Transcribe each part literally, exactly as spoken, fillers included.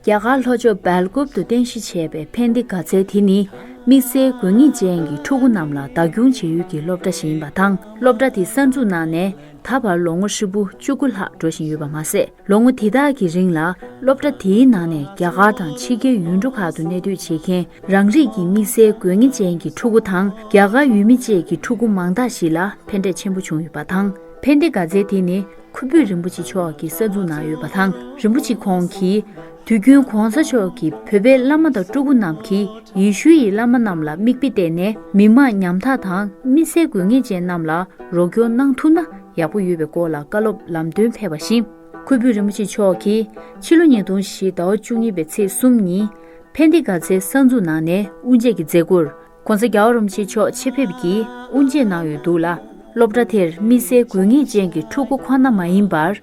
རྒྱ་གར་ལྷོ་ཕྱོགས་སྦེལ་ཀོབ་ཏུ་རྟེན་གཞི་བྱས་པའི་ཕན་བདེ་དགའ་ཚལ་དེ་ནི། དམིགས་བསལ་དགོས་ངེས་ཅན་གྱི་ཕྲུ་གུ་རྣམས་ལ་བདག་སྐྱོང་བྱེད་ཡུལ་གྱི་སློབ་གྲྭ་ཞིག་ཡིན་པ་དང་། སློབ་གྲྭ་དེ་གསར་འཛུགས་གནང་ནས་ད་བར་ལོ་ངོ་ཧྲིལ་པོ་བཅུ་དགུ་ལྷག་འགྲོ་བཞིན་ཡོད་པ་མ་ཟད། ལོ་ངོ་དེ་དག་གི་རིང་ལ་སློབ་གྲྭ་དེའི་ནང་ནས་རྒྱ་གར་དང་ཕྱི་རྒྱལ་ཡུལ་གྲུ་ཁག་ཏུ་གནས་སྡོད་བྱེད་མཁན་རང་རིགས་ཀྱི་དམིགས་བསལ་དགོས་ངེས་ཅན་གྱི་ཕྲུ་གུ་དང་། རྒྱ་གར་ཡུལ་མི་བཅས་ཀྱི་ཕྲུ་གུ་མང་དག་ཞིག་ལ་ཕན་འབྲས་ཆེན་པོ་བྱུང་ཡོད་པ་དང་། ཕན་བདེ་དགའ་ཚལ་དེ་ནི་ཁུ་བུ་རིན་པོ་ཆེ་མཆོག་གིས་གསར་འཛུགས་གནང་ཡོད་པ་དང་། རིན་པོ་ཆེ་ཁོང་གིས་དུས་རྒྱུན་གོང་ས་མཆོག་གིས་བོད་པའི་བླ་མ་དང་ཕྲུ་གུ་རྣམས་ཀྱིས་ཡེ་ཤུ་ཡི་བླ་མ་རྣམས་ལ་མིག་དཔེ་བལྟས་ནས། མི་མང་ཉམ་ཐག་དང་དམིགས་བསལ་དགོས་ངེས་ཅན་རྣམས་ལ་རོགས་སྐྱོར་གནང་ཐུབ་ན་ཡག་པོ་ཡོད་པའི་སྐོར་ལ་བཀའ་སློབ་ལམ་སྟོན་ཕེབས་པ་བཞིན། ཁུ་བུ་རིན་པོ་ཆེ་མཆོག་གིས་ཕྱི་ལོ་ཉིས་སྟོང་བཞི་ཟླ་བ་བཅུ་གཉིས་པའི་ཚེས་གསུམ་ཉིན་ཕན་བདེ་དགའ་ཚལ་གསར་འཛུགས་གནང་ནས་དབུ་འབྱེད་ཀྱི་མཛད་སྒོར། ྋགོང་ས་རྒྱལ་བ་རིན་པོ་ཆེ་མཆོག་ཆེད་ཕེབས་ཀྱིས་དབུ་འབྱེད་གནང་ཡོད་འདུག་ལ། སློབ་གྲྭ་དེར་དམིགས་བསལ་དགོས་ངེས་ཅན་གྱི་ཕྲུ་གུ་ཁོ་ན་མ་ཡིན་པར།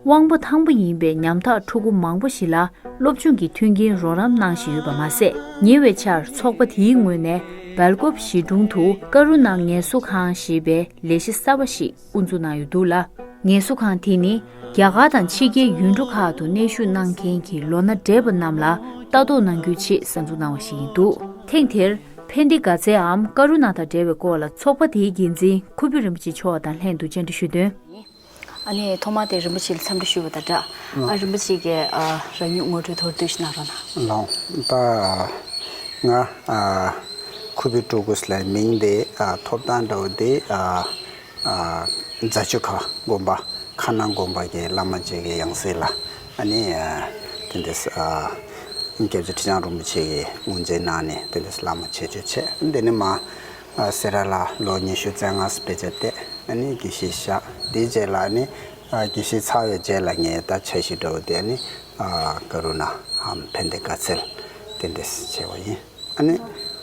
དབང་པོ་ཐང་པོ་ཡིན་པའི་ཉམ་ཐག་ཕྲུ་གུ་མང་པོ་ཞིག་ལ་སློབ་སྦྱོང་གི་མཐུན་རྐྱེན་རོགས་རམ་གནང་བཞིན་ཡོད་པ་མ་ཟད། ཉེ་བའི་ཆར་ཚོགས་པ་དེའི་ངོས་ནས་སྦེལ་ཀོབ་གཞིས་གྲོང་དུ་ཀ་རུ་ན་ངལ་གསོ་ཁང་ཞེས་པའི་ལས་གཞི་གསར་པ་ཞིག་དབུ་འཛུགས་གནང་ཡོད་འདུག་ལ། ངལ་གསོ་ཁང་དེ་ནི་རྒྱ་གར་དང་ཕྱི་རྒྱལ་ཡུལ་གྲུ་ཁག་ཏུ་གནས་བཞུགས་གནང་མཁན་གྱི་ལོ་ན་བགྲེས་པ་རྣམས་ལ་ལྟ་རྟོག་གནང་རྒྱུའི་ཆེད་གསར་འཛུགས་གནང་བ་ཞིག་ཡིན་འདུག་ཐེངས་དེར་ཕན་བདེ་དགའ་ཚལ་འམ་ཀ་རུ་ན་དང་འབྲེལ་བའི་སྐོར་ལ་ཚོགས་པ་དེའི་འགན་འཛིན་ཁུ་བུ་རིན་པོ་ཆེ་མཆོག་དང་ལྷན་དུ་བཅར་འདྲི་ཞུས་དོན། ཨ་ནི་ཐོག་མ་དེ་རིན་པོ་ཆེ་ལ་འཚམས་འདྲི་ཞུས་པ་དང་སྦྲགས། ཨ་རིན་པོ་ཆེ་གིས་ཨ་རང་ཉིད་ངོ་སྤྲོད་མདོར་བསྡུས་ཤིག་གནང་རོགས་གནང་། ལགས། ད་ང་ཨ་ཁུ་བུ་ཀྲུ་གུས་ལབ། མིང་དེ་ཨ་ཐོབ་ཐང་འདྲ་བོ་དེ་ཨ་ཨ་རྫ་ཆུ་ཁ་དགོན་པ། ཁ་ནང་དགོན་པ་གི་བླ་མ་ཅིག་གི་ཡང་སྲིད་ལ། ཨ་ནི་ཨ་དེ་འདྲས་ཨ་སྐྱབས་རྗེ་ཁྲི་བྱང་རིན་པོ་ཆེ་གིས་དབུ་འབྱེད་གནང་ནས་དེ་འདྲས་བླ་མ་བྱེད་སྤྱོད་བྱས། དེ་ནས་མ་ཨ་སེ་ར་ལ་ལོ་ཉི་ཤུ་རྩ་ལྔ་དཔེ་ཆ་བལྟས། ཨ་ནི་དགེ་བཤེས་བཞག་དེའི་རྗེས་ལ་ཨ་ནི་ཨ་དགེ་བཤེས་ཚར་བའི་རྗེས་ལ་ངས་ད་འཆར་གཞི་འདྲ་བོ་དེ་ཨ་ནི་ཨ་ཀ་རུ་ན་འམ་ཕན་བདེ་དགའ་ཚལ་དེ་འདྲས་བྱས་པ་ཡིན། ཨ་ནི་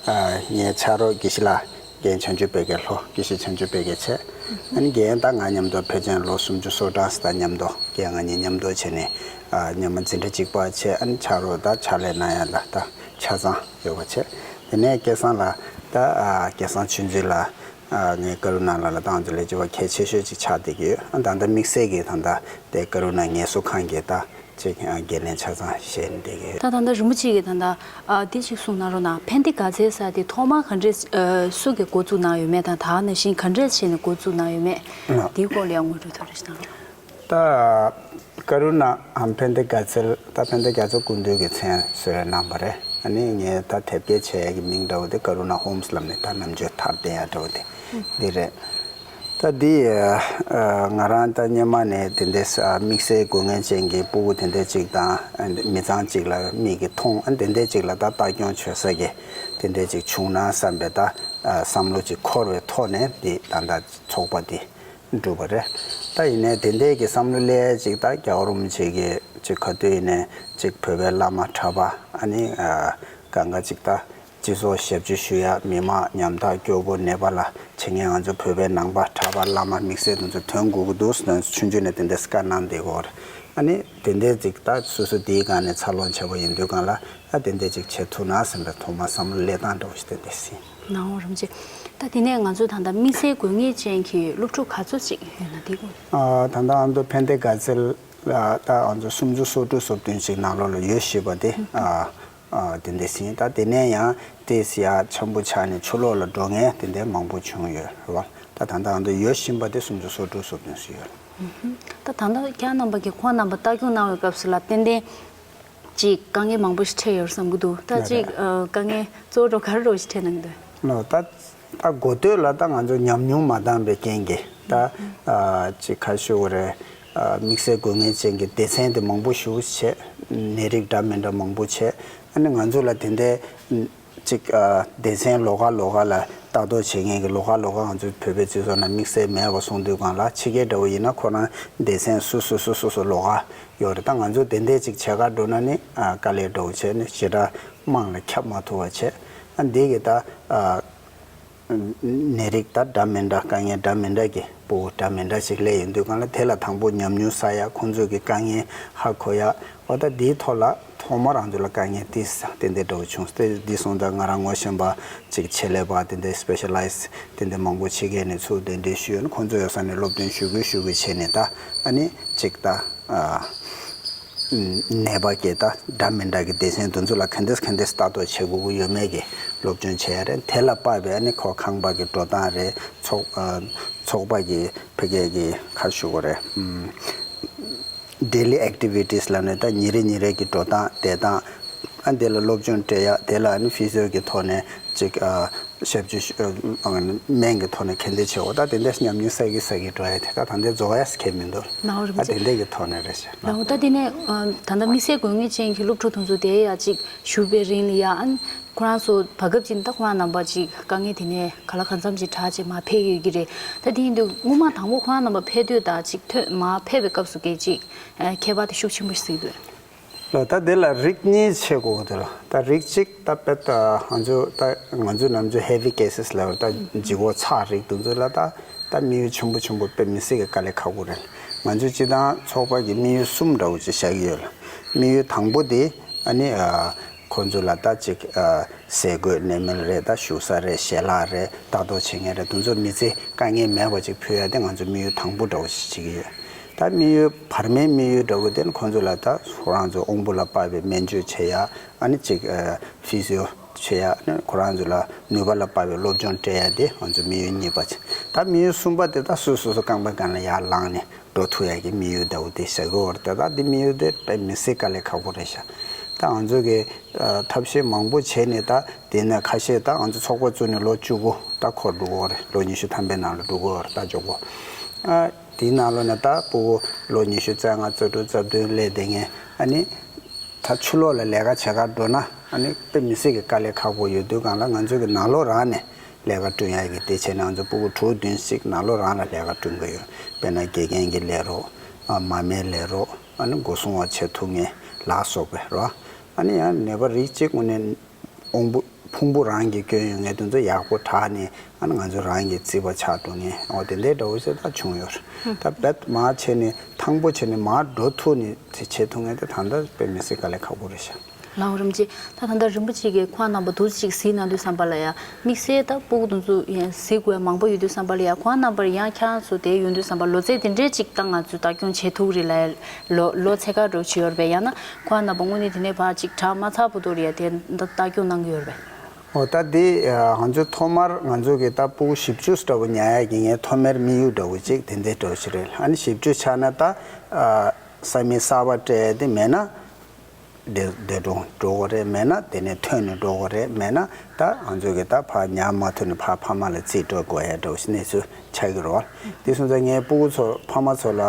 ཨ་ངའི་ཕྱག་རོགས་དགེ་བཤེས་ལགས། རྒན་བྱང་ཆུབ་དཔལ་དགེ་ལྷོ། དགེ་བཤེས་བྱང་ཆུབ་དཔལ་དགེ་བྱས། ཨ་ནི་རྒན་ད་ང་མཉམ་དུ་ཕལ་ཆེར་ལོ་སུམ་ཅུ་སོ་གྲངས་ད་མཉམ་དུ་རྒན་ང་གཉིས་མཉམ་དུ་བྱས་ནས་ཨ་མཉམ་དུ་འཛིན་གྲྭ་གཅིག་པ་བྱས། ཨ་ནི་ཕྱག་རོགས་ད་ཕྱག་ལས་གནང་ཡ་ལ་ད་ཆ་ཚང་ཡོད་པ་བྱས། དེ་ནས་སྐལ་བཟང་ལགས་ད་ཨ་སྐལ་བཟང་ཆོས་འཛིན་ལགས། ཨ་ངའི་ཀ་རུ་ན་ལ་ལ་ཏང་ཙུ་ལས་བྱེད་པ་གལ་ཆེ་ཤོས་ཅིག་ཆགས་བསྡད་ཀྱི་ཡོད། ཨ་ད་ལྟ་དམིགས་བསལ་གྱི་ད་ལྟ་དེ་ཀ་རུ་ན་ངལ་གསོ་ཁང་གི་ད་ཅིག་ཨ་འགན་ལེན་ཆ་ཚང་བཞེས་ནས་བསྡད་ཀྱི་ཡོད། ད་ད་ལྟ་རིན་པོ་ཆེ་གིས་ད་ལྟ་ཨ་དེ་ཅིག་གསུངས་གནང་རོགས་གནང་། ཕན་བདེ་དགའ་ཚལ་ཟེར་དེ་ཐོག་མར་ག་འདྲས་ཨ་སུ་གིས་འགོ་བཙུགས་གནང་ཡོད་མེད་དང་། ད་ནང་བཞིན་ག་འདྲས་བྱས་ནས་འགོ་བཙུགས་གནང་ཡོད་མེད། ཨ་དེའི་སྐོར་ལ་ཡང་ངོ་སྤྲོད་ཐོག་རེ་ཞིག་གནང་རོགས། ད་ཀ་རུ་ན་འམ་ཕན་བདེ་དགའ་ཚལ། ད་ཕན་བདེ་རྒྱ་མཚོ་སྐུ་མདུན་གྱི་མཚན་གསོལ་རས་གནང་བ་རེད། ཨ་ནི་ངས་ད་དེབ་སྐྱེལ་བྱས་ཡ་གི་མིང་འདྲ་བོ་དེ་ཀ་རུ་ན་ཧོམ་སི་ལབ་ནས་ད་ནམ་རྒྱུན་དར་བསྡད་ཡ་འདྲ་བོ་དེ་འདི་རེད། ད་འདི་ཨ་ང་རང་ད་སྔོན་མ་ནས་དེ་འདྲས་ཨ་དམིགས་བསལ་དགོས་ངེས་ཅན་གྱི་སྤུ་གུ་དེ་འདྲས་ཅིག་དང་། ཨ་མི་ཚང་ཅིག་ལ་མིག་གིས་མཐོང་། ཨ་དེ་འདྲས་ཅིག་ལ་ད་ལྟ་སྐྱོང་བྱེད་ས་གི་དེ་འདྲས་ཅིག་བྱུང་ན་བསམ་པའི་ད་ཨ་བསམ་བློ་ཅིག་འཁོར་བའི་ཐོག་ནས་འདི་ད་ལྟ་ཚོགས་པ་འདི་འགྲུབ་པ་རེད། ད་ཡིན་ནའི་དེ་འདྲས་ཀྱི་བསམ་བློ་སླེབས་ཡ་ཅིག་ད་རྒྱལ་བ་རིན་པོ་ཆེ་གི་ཅིག་ག་དུས་ཡིན་ནའི་ཅིག་བོད་པའི་བླ་མ་གྲྭ་པ། ཨ་ནི་ཨ་གང་ག་ཅིག་ད་སྤྱི་ཚོགས་ཞབས་ཕྱི་ཞུ་ཡ། མི་མང་ཉམ་ཐག་སྐྱོ་པོ་ནད་པ་ལ་བྱེད་མཁན་ང་ཚོ་བོད་པའི་ནང་པ་གྲྭ་པ་བླ་མ་དམིགས་བསལ་དེ་ཚོ་དོན་དགོས་ཀྱི་འདུག་ཟེར་ནས་ཆུང་ཆུང་ནས་དེ་འདྲས་བཀའ་གནང་བསྡད་ཀྱི་ཡོད་རེད། ཨ་ནི་དེ་འདྲས་ཅིག་ད་སོ་སོ་དེའི་སྒང་ནས་འཚར་ལོངས་བྱས་པ་ཡིན་དུས་སྒང་ལ། ཨ་དེ་འདྲས་ཅིག་བྱེད་ཐུབ་ན་བསམ་པའི་ཐོག་མ་བསམ་བློ་སླེབས་སྟངས་འདྲ་བོ་ཞིག་དེ་འདྲས་ཡིན། ནའོ་རིན་པོ་ཆེ། ད་དེ་ནས་ང་ཚོ་ད་ལྟ་དམིགས་བསལ་དགོས་ངེས་ཅན་གྱི་སློབ་ཕྲུག་ག་ཚོད་ཅིག་ཡོད་ན་དེ་དགོས། ཨ་ད་ལྟ་ང་ཚོ་ཕན་བདེ་དགའ་ཚལ་ལ་ད་ང་ཚོ་སུམ་ཅུ་སོ་དྲུག་སོ་བདུན་ཅིག་ནང་ལོགས་ལ་ཡོད་བཞིན་པ་དེ། ཨ་ཨ་དེ་འདྲས་ཡིན། ད་དེ་ནས་ཡང་ཏོག་ཙམ་ཡར་འཆམ་པོ་ཆགས་ནས་ཕྱི་ལོགས་ལ་འགྲོ་མཁན་དེ་འདྲས་མང་པོ་བྱུང་ཡོད་རེད་བ། ད་ད་ལྟ་ང་ཚོ་ཡོད་བཞིན་པ་དེ་སུམ་ཅུ་སོ་དྲུག་སོ་བདུན་ཙམ་ཡོད་རེད། ད་ད་ལྟ་ཁྱེད་རྣམ་པ་གིས་ཁོང་རྣམ་པ་ལྟ་སྐྱོང་གནང་བའི་སྐབས་སུ་ལ་ཏན་ཏན་ཅིག་དཀའ་ངལ་མང་པོ་ཞིག་འཕྲད་ཡོད་བསམ་གྱི་འདུག་ད་ལགས་ཅིག་རེད། ཨ་དཀའ་ངལ་གཙོ་བོ་ག་རེ་རོ་ཞིག་འཕྲད་གནང་གི་འདུག་ལགས། ད་ད་འགོ་སྟོད་ལ་ད་ང་ཚོ་ཉམས་མྱོང་མ་འདང་བའི་རྐྱེན་གྱིས་ད་ཨ་ཅིག་ག་ཞུ་དགོས་རེད། ཨ་དམིགས་བསལ་དགོས་ངེས་ཅན་གྱི་སྡེ་ཚན་དེ་མང་པོ་ཞིག་བྱས། ནད་རིགས་འདྲ་མི་འདྲ་མང་པོ་བྱས། ཨ་ནི་ང་ཚོ་ལ་དེ་འདྲའི་ཅིག་ཨ་སྡེ་ཚན་ལོགས་ཀ་ལོགས་ཀ་ལ་ལྟ་རྟོག་བྱེད་མཁན་གྱི་ལོགས་ཀ་ལོགས་ཀ་ང་ཚོའི་བོད་པའི་སྤྱི་ཚོགས་ནང་དམིགས་བསལ་མེད་པ་སོང་དུས་སྒང་ལ། ཕྱི་རྒྱལ་འདྲ་བོ་ཡིན་ན་ཁོ་རང་སྡེ་ཚན་སོ་སོ་སོ་སོ་སོ་ལོགས་ཀ་ཡོད་རེད། ད་ང་ཚོ་དེ་འདྲས་ཅིག་བྱེད་གར་འགྲོ་ན་ནི་ཨ་དཀའ་ལས་འདྲ་བོ་བྱས་ནས་ཞེ་དྲག་དམངས་ལ་ཁྱབ་མ་ཐུབ་པ་བྱས། ཨ་འདི་གི་ད་ཨ་ནད་རིགས་ད་འདྲ་མི་འདྲ། དཀའ་ངལ་འདྲ་མི་འདྲ་གི་སྤུ་གུ་འདྲ་མི་འདྲ་ཞིག་སླེབས་ཡོང་དུས་སྒང་ལ་དེ་ལ་དང་པོ་ཉམས་མྱོང་བསགས་ཡ། ཁོང་ཚོ་གི་དཀའ་ངལ་ཧ་གོ་ཡ། འོ་ད་འདིའི་ཐོག་ལ་ཐོག་མར་ང་ཚོ་ལ་དཀའ་ངལ་ཏོག་ཙམ་དེ་འདྲ་འདྲ་བོ་བྱུང་སྟེ། འདི་སོང་ཙང་ང་རང་ངོ་ཤེས་པ་ཅིག་ཆེད་ལས་པ་དེ་འདྲའི་སི་པེ་ཤ་ལའི་ཛི་དེ་འདྲ་མང་པོ་ཕྱི་རྒྱལ་ནས་ཚུར་གདན་འདྲེན་ཞུས་ཡོད། ཁོང་ཚོ་ཡོད་ས་ནས་སློབ་སྟོན་ཞུ་དགོས་ཞུ་དགོས་བྱས་ནས། ད་ཨ་ནི་ཅིག་ད་ཨ་ ནད་པ་གི་ད་འདྲ་མི་འདྲ་གི་སྡེ་ཚན་དེ་ཚོ་ལ་ག་འདྲས་ག་འདྲས་ལྟ་རྟོག་བྱེད་དགོས་ཀྱི་ཡོད་མེད་ཀྱི་སློབ་སྦྱོང་བྱེད་ཡ་རེད། དེ་ལ་དཔག་པའི་ཨ་ནི་ཁོ་ཁང་པ་གི་འགྲོ་སྟངས་རེད། ཚོགས་ཨ་ཚོགས་པ་གི་ཕ་གི་གི་ཁ་ཞུ་གོ་རེད། ཨམ། daily activities ལབ་ནས་ད་ཉིན་རེ་ཉིན་རེ་གི་འགྲོ་སྟངས་བསྡད་སྟངས། ཨ་འདི་ལ་སློབ་སྦྱོང་སྤྲད་ཡ། དེ་ལ་ཨ་ནི་ཕི་སི་ཡོ་གི་ཐོག་ནས་ཅིག་ཨ་ཞབས་ཞུ་ཨ་སྨན་གྱི་ཐོག་ནས་ག་འདྲས་བྱེད་འོ། ད་དེ་འདྲས་ཉམས་མྱོང་བསགས་ཀྱི་བསགས་ཀྱི་འགྲོ་ཡ་དེ་ད་ད་འདི་རྫོགས་ཡ་ཁེལ་མི་འདུག་ལའོ་རིན་པོ་ཨ་ཆེ། དེ་འདྲས་ཀྱི་ཐོག་ནས་རེད་ཤག་ལའོ་ད་དེ་ནས་ཨ་ད་ལྟ་དམིགས་བསལ་དགོས་ངེས་ཅན་གྱི་སློབ་ཕྲུག་དེ་ཚོ་དེ་ཡ་ཅིག་བཞུགས་པའི་རིང་ལ་ཡ་ཨ་ནི་ཁོ་རང་ཚོ་བར་སྐབས་ཅིག་ད་ཁོ་རང་རྣམ་པ་ཅིག་དཀའ་ངལ་དེ་ནས་ག་ལ་གང་འཚམ་ཅིག་དྲག་ཅིག་མར་ཕེབས་ཡོད་ཀྱི་རེད། ད་དེ་ཡིན་དུས་སྔོན་མ་དང་པོ་ཁོ་རང་རྣམ་པ་ཕེབས་དུས་དང་ཅིག་ཐོན་མར་ཕེབས་པའི་སྐབས་སུ་གི་ཅིག་ཨ་ཁྱད་པར་དེ་ཤུགས་ཆེན་པོ་ཞིག་གཟིགས་འདུག་ལ་ད་དེ་ལ་རིགས་གཉིས་ཕྱེ་དགོས་འདུག་ད་རིགས་གཅིག་ད་དཔེ་ད་ང་ཚོ་ད་ང་ཚོ་ནམ་རྒྱུན་heavy cases ལབ་ད་ལྗིད་ཁོག་ཚ་རིགས་དེ་ཚོ་ལ་ད་ད་དམིགས་ཡུལ་ཆེན་པོ་ཆེན་པོ་དཔེ་མི་སྲིད་ཀྱི་དཀའ་ལས་ཁག་པོ་རེད། ང་ཚོའི་སྤྱི་བཏང་ཚོགས་པ་གི་དམིགས་ཡུལ་གསུམ་འདྲ་བོ་ཅིག་བཞག་གི་ཡོད་ལ། དམིགས་ཡུལ་དང་པོ་དེ་ཨ་ནི་ཨ་ཁོང་ཚོ་ལ་ད་ཅིག་ཨ་ཟས་གོས་གནས་མལ་རེད། ད་བཞུགས་ས་རེད། ཞལ་ལག་རེད། ལྟ་རྟོག་བྱེད་མཁན་རེད། དེ་ཚོ་མི་ཚེ་དཀའ་ངལ་མེད་པ་ཅིག་ཕུལ་ཡ་དེ་ང་ཚོ་དམིགས་ཡུལ་དང་པོ་འདྲ་བོ་ཞིག་བྱེད་ཀྱི་ཡོད། ད་དམིགས་ཡུལ་བར་མའི་དམིགས་ཡུལ་འདྲ་བོ་དེ་ནི་ཁོང་ཚོ་ལ་ད་ཁོ་རང་ཚོ་དབང་པོ་ལ་དཔག་པའི་སྨན་བཅོས་བྱེད་ཡ། ཨ་ནི་ཅིག་ཨ་ཕི་སི་ཡོ་བྱེད་ཡ། ཨ་ནི་ཁོ་རང་ཚོ་ལ་ནུས་པ་ལ་དཔག་པའི་སློབ་སྦྱོང་སྤྲད་ཡ་དེ་ང་ཚོ་དམིགས་ཡུལ་གཉིས་པ་བྱེད། ད་དམིགས་ཡུལ་གསུམ་པ་དེ་ད་སོ་སོ་སོ་རྐང་པའི་སྒང་ལ་ཡར་ལངས་ནས་འགྲོ་ཐུབ་ཡ་གི་དམིགས་ཡུལ་འདྲ་བོ་དེ་བཞག་གི་ཡོད་རེད། ད་ད་དེ་དམིགས་ཡུལ་དེ་དཔེ་མི་སྲིད་དཀའ་ལས་ཁག་པོ་རེད་ཤག་ད་ང་ཚོ་གི་ཨ་ཐབས་ཤེས་མང་པོ་བྱས་ནས་ད་དེ་ནས་ཁ་ཤས་ད་ང་ཚོ་ཚོགས་པ་བཙུགས་ནས་ལོ་བཅུ་དགུ་ད་འཁོར་འགྲོ་གི་ཡོད་རེད། ལོ་ཉི་ཤུ་ཐམ་པའི་ནང་ལ་འགྲོ་གི་ཡོད་རེད། ད་མགྱོགས་པོ་ཨ་དེའི་ནང་ལོགས་ནས་ད་ཕྲུ་གུ་ལོ་ཉི་ཤུ་རྩ་ལྔ་རྩ་དྲུག་རྩ་བདུན་སླེབས་བསྡད་མཁན་ཨ་ནི་ད་ཕྱི་ལོགས་ལ་ལས་ཀ་བྱེད་གར་འགྲོ་ན་ཨ་ནི་དཔེ་མི་སྲིད་ཀྱི་དཀའ་ལས་ཁག་པོ་ཡོད་དུས་སྒང་ལ་ང་ཚོ་གི་ནང་ལོགས་རང་ནས་ལས་ཀ་བསྐྲུན་ཡ་གི་དེ་བྱས་ནས་ང་ཚོ་ཕྲུ་གུ་དྲུག་བདུན་ཞིག་ནང་ལོགས་རང་ལ་ལས་ཀ་བསྐྲུན་གི་ཡོད། དཔེར་ན་དགེ་རྒན་གྱི་ལས་རོགས། ཨ་མ་སྨད་ལས་རོགས། ཨ་ནི་སྒོ་སྲུང་བ་བྱེད་ཐུབ་མཁན་ལ་སོགས་པའི་རོ། ཨ་ནི་ཡང་ནད་པ་རིགས་གཅིག་ངོས་ནས་དབང་པོ་ཕུང་པོ་རང་གིས་སྐྱོན་ཡོད་མཁན་དེ་ཚོ་ཡག་པོ་དྲག་ནས་ཨ་ནི་ང་ཚོ་རང་གི་རྩིས་པ་ཆགས་འགྲོ་མཁན་འོ་དེ་འདྲའི་འདྲ་བོ་ཞིག་ད་བྱུང་ཡོད་རེད། ད་རྦད་མར་བྱས་ནས་ཐང་པོ་བྱས་ནས་མར་འགྲོ་ཐུབ་ནས་དེ་བྱེད་ཐུབ་མཁན་དེ་ད་ལྟ་དཔེ་མི་སྲིད་དཀའ་ལས་ཁག་པོ་རེད་ཤག་ལའོ་རིན་པོ་ཆེ། ད་ད་ལྟ་རིན་པོ་ཆེ་གིས་ཁོང་རྣམ་པ་འདུག་ཅིག་གཟིགས་གནང་དུས་ཙམ་པ་ལ་ཡ། དམིགས་བསལ་ད་ཕྲུ་གུ་དེ་ཚོ་ཡང་གཟིགས་དགོས་མང་པོ་ཡོད་དུས་ཙམ་པ་ལ་ཡ། ཁོང་རྣམ་པར་ཡང་ཁྱེད་རང་ཚོ་དེ་ཡོང་དུས་ཙམ་པ་ལོ་ཚད་དེ་འདྲའི་ཅིག་ད་ང་ཚོས་ལྟ་སྐྱོང་བྱེད་ཐུབ་རེད་ལ། ལོ་ལོ་ཚད་ག་འདྲ་ཅིག་ཡོད་རེད་པས། ཡང་ན་ཁོང་རྣམ་པ་དངོས་གནས་དེ་ནས་ཕར་ཅིག་དྲག་མ་ཚར་བར་དུ་རེད་ཡ་དེ་ད་ལྟ་སྐྱོང་གནང་གི་ཡོད་རེད་པས། འོ་ད་དེ་ང་ཚོས་ཐོག་མར་ང་ཚོ་གི་ད་ཕྲུ་གུ་བཞི་བཅུ་འདྲ་བོ་ཉར་ཡ་གི་ངའི་ཐོག་མའི་དམིགས་ཡུལ་འདྲ་བོ་ཅིག་དེ་འདྲའི་འདྲ་བོ་ཞིག་རེད། ཨ་ནི་བཞི་བཅུ་ཆགས་ན་ད་ས་མིག་གསར་པ་སྤྲད་ཡ་དེ་མེད་ན། འདས་འདས་གྲོངས་འགྲོ་གི་རེད། མེད་ན་དེ་ནས་ཐོན་ནས་འགྲོ་གི་རེད། མེད་ན་ད་ང་ཚོ་གི་ད་ཕར་ཉར་མ་ཐུབ་ནས་ཕར་ཕ་མ་ལ་རྩིས་སྤྲོད་དགོས་ཡ་འདྲ་བོ་ཞིག་གནས་ཚུལ་ཆགས་ཀྱི་རེད། དེ་སོང་ཙང་ངས་ཕྲུ་གུ་ཚོ་ཕ་མ་ཚོ་ལ་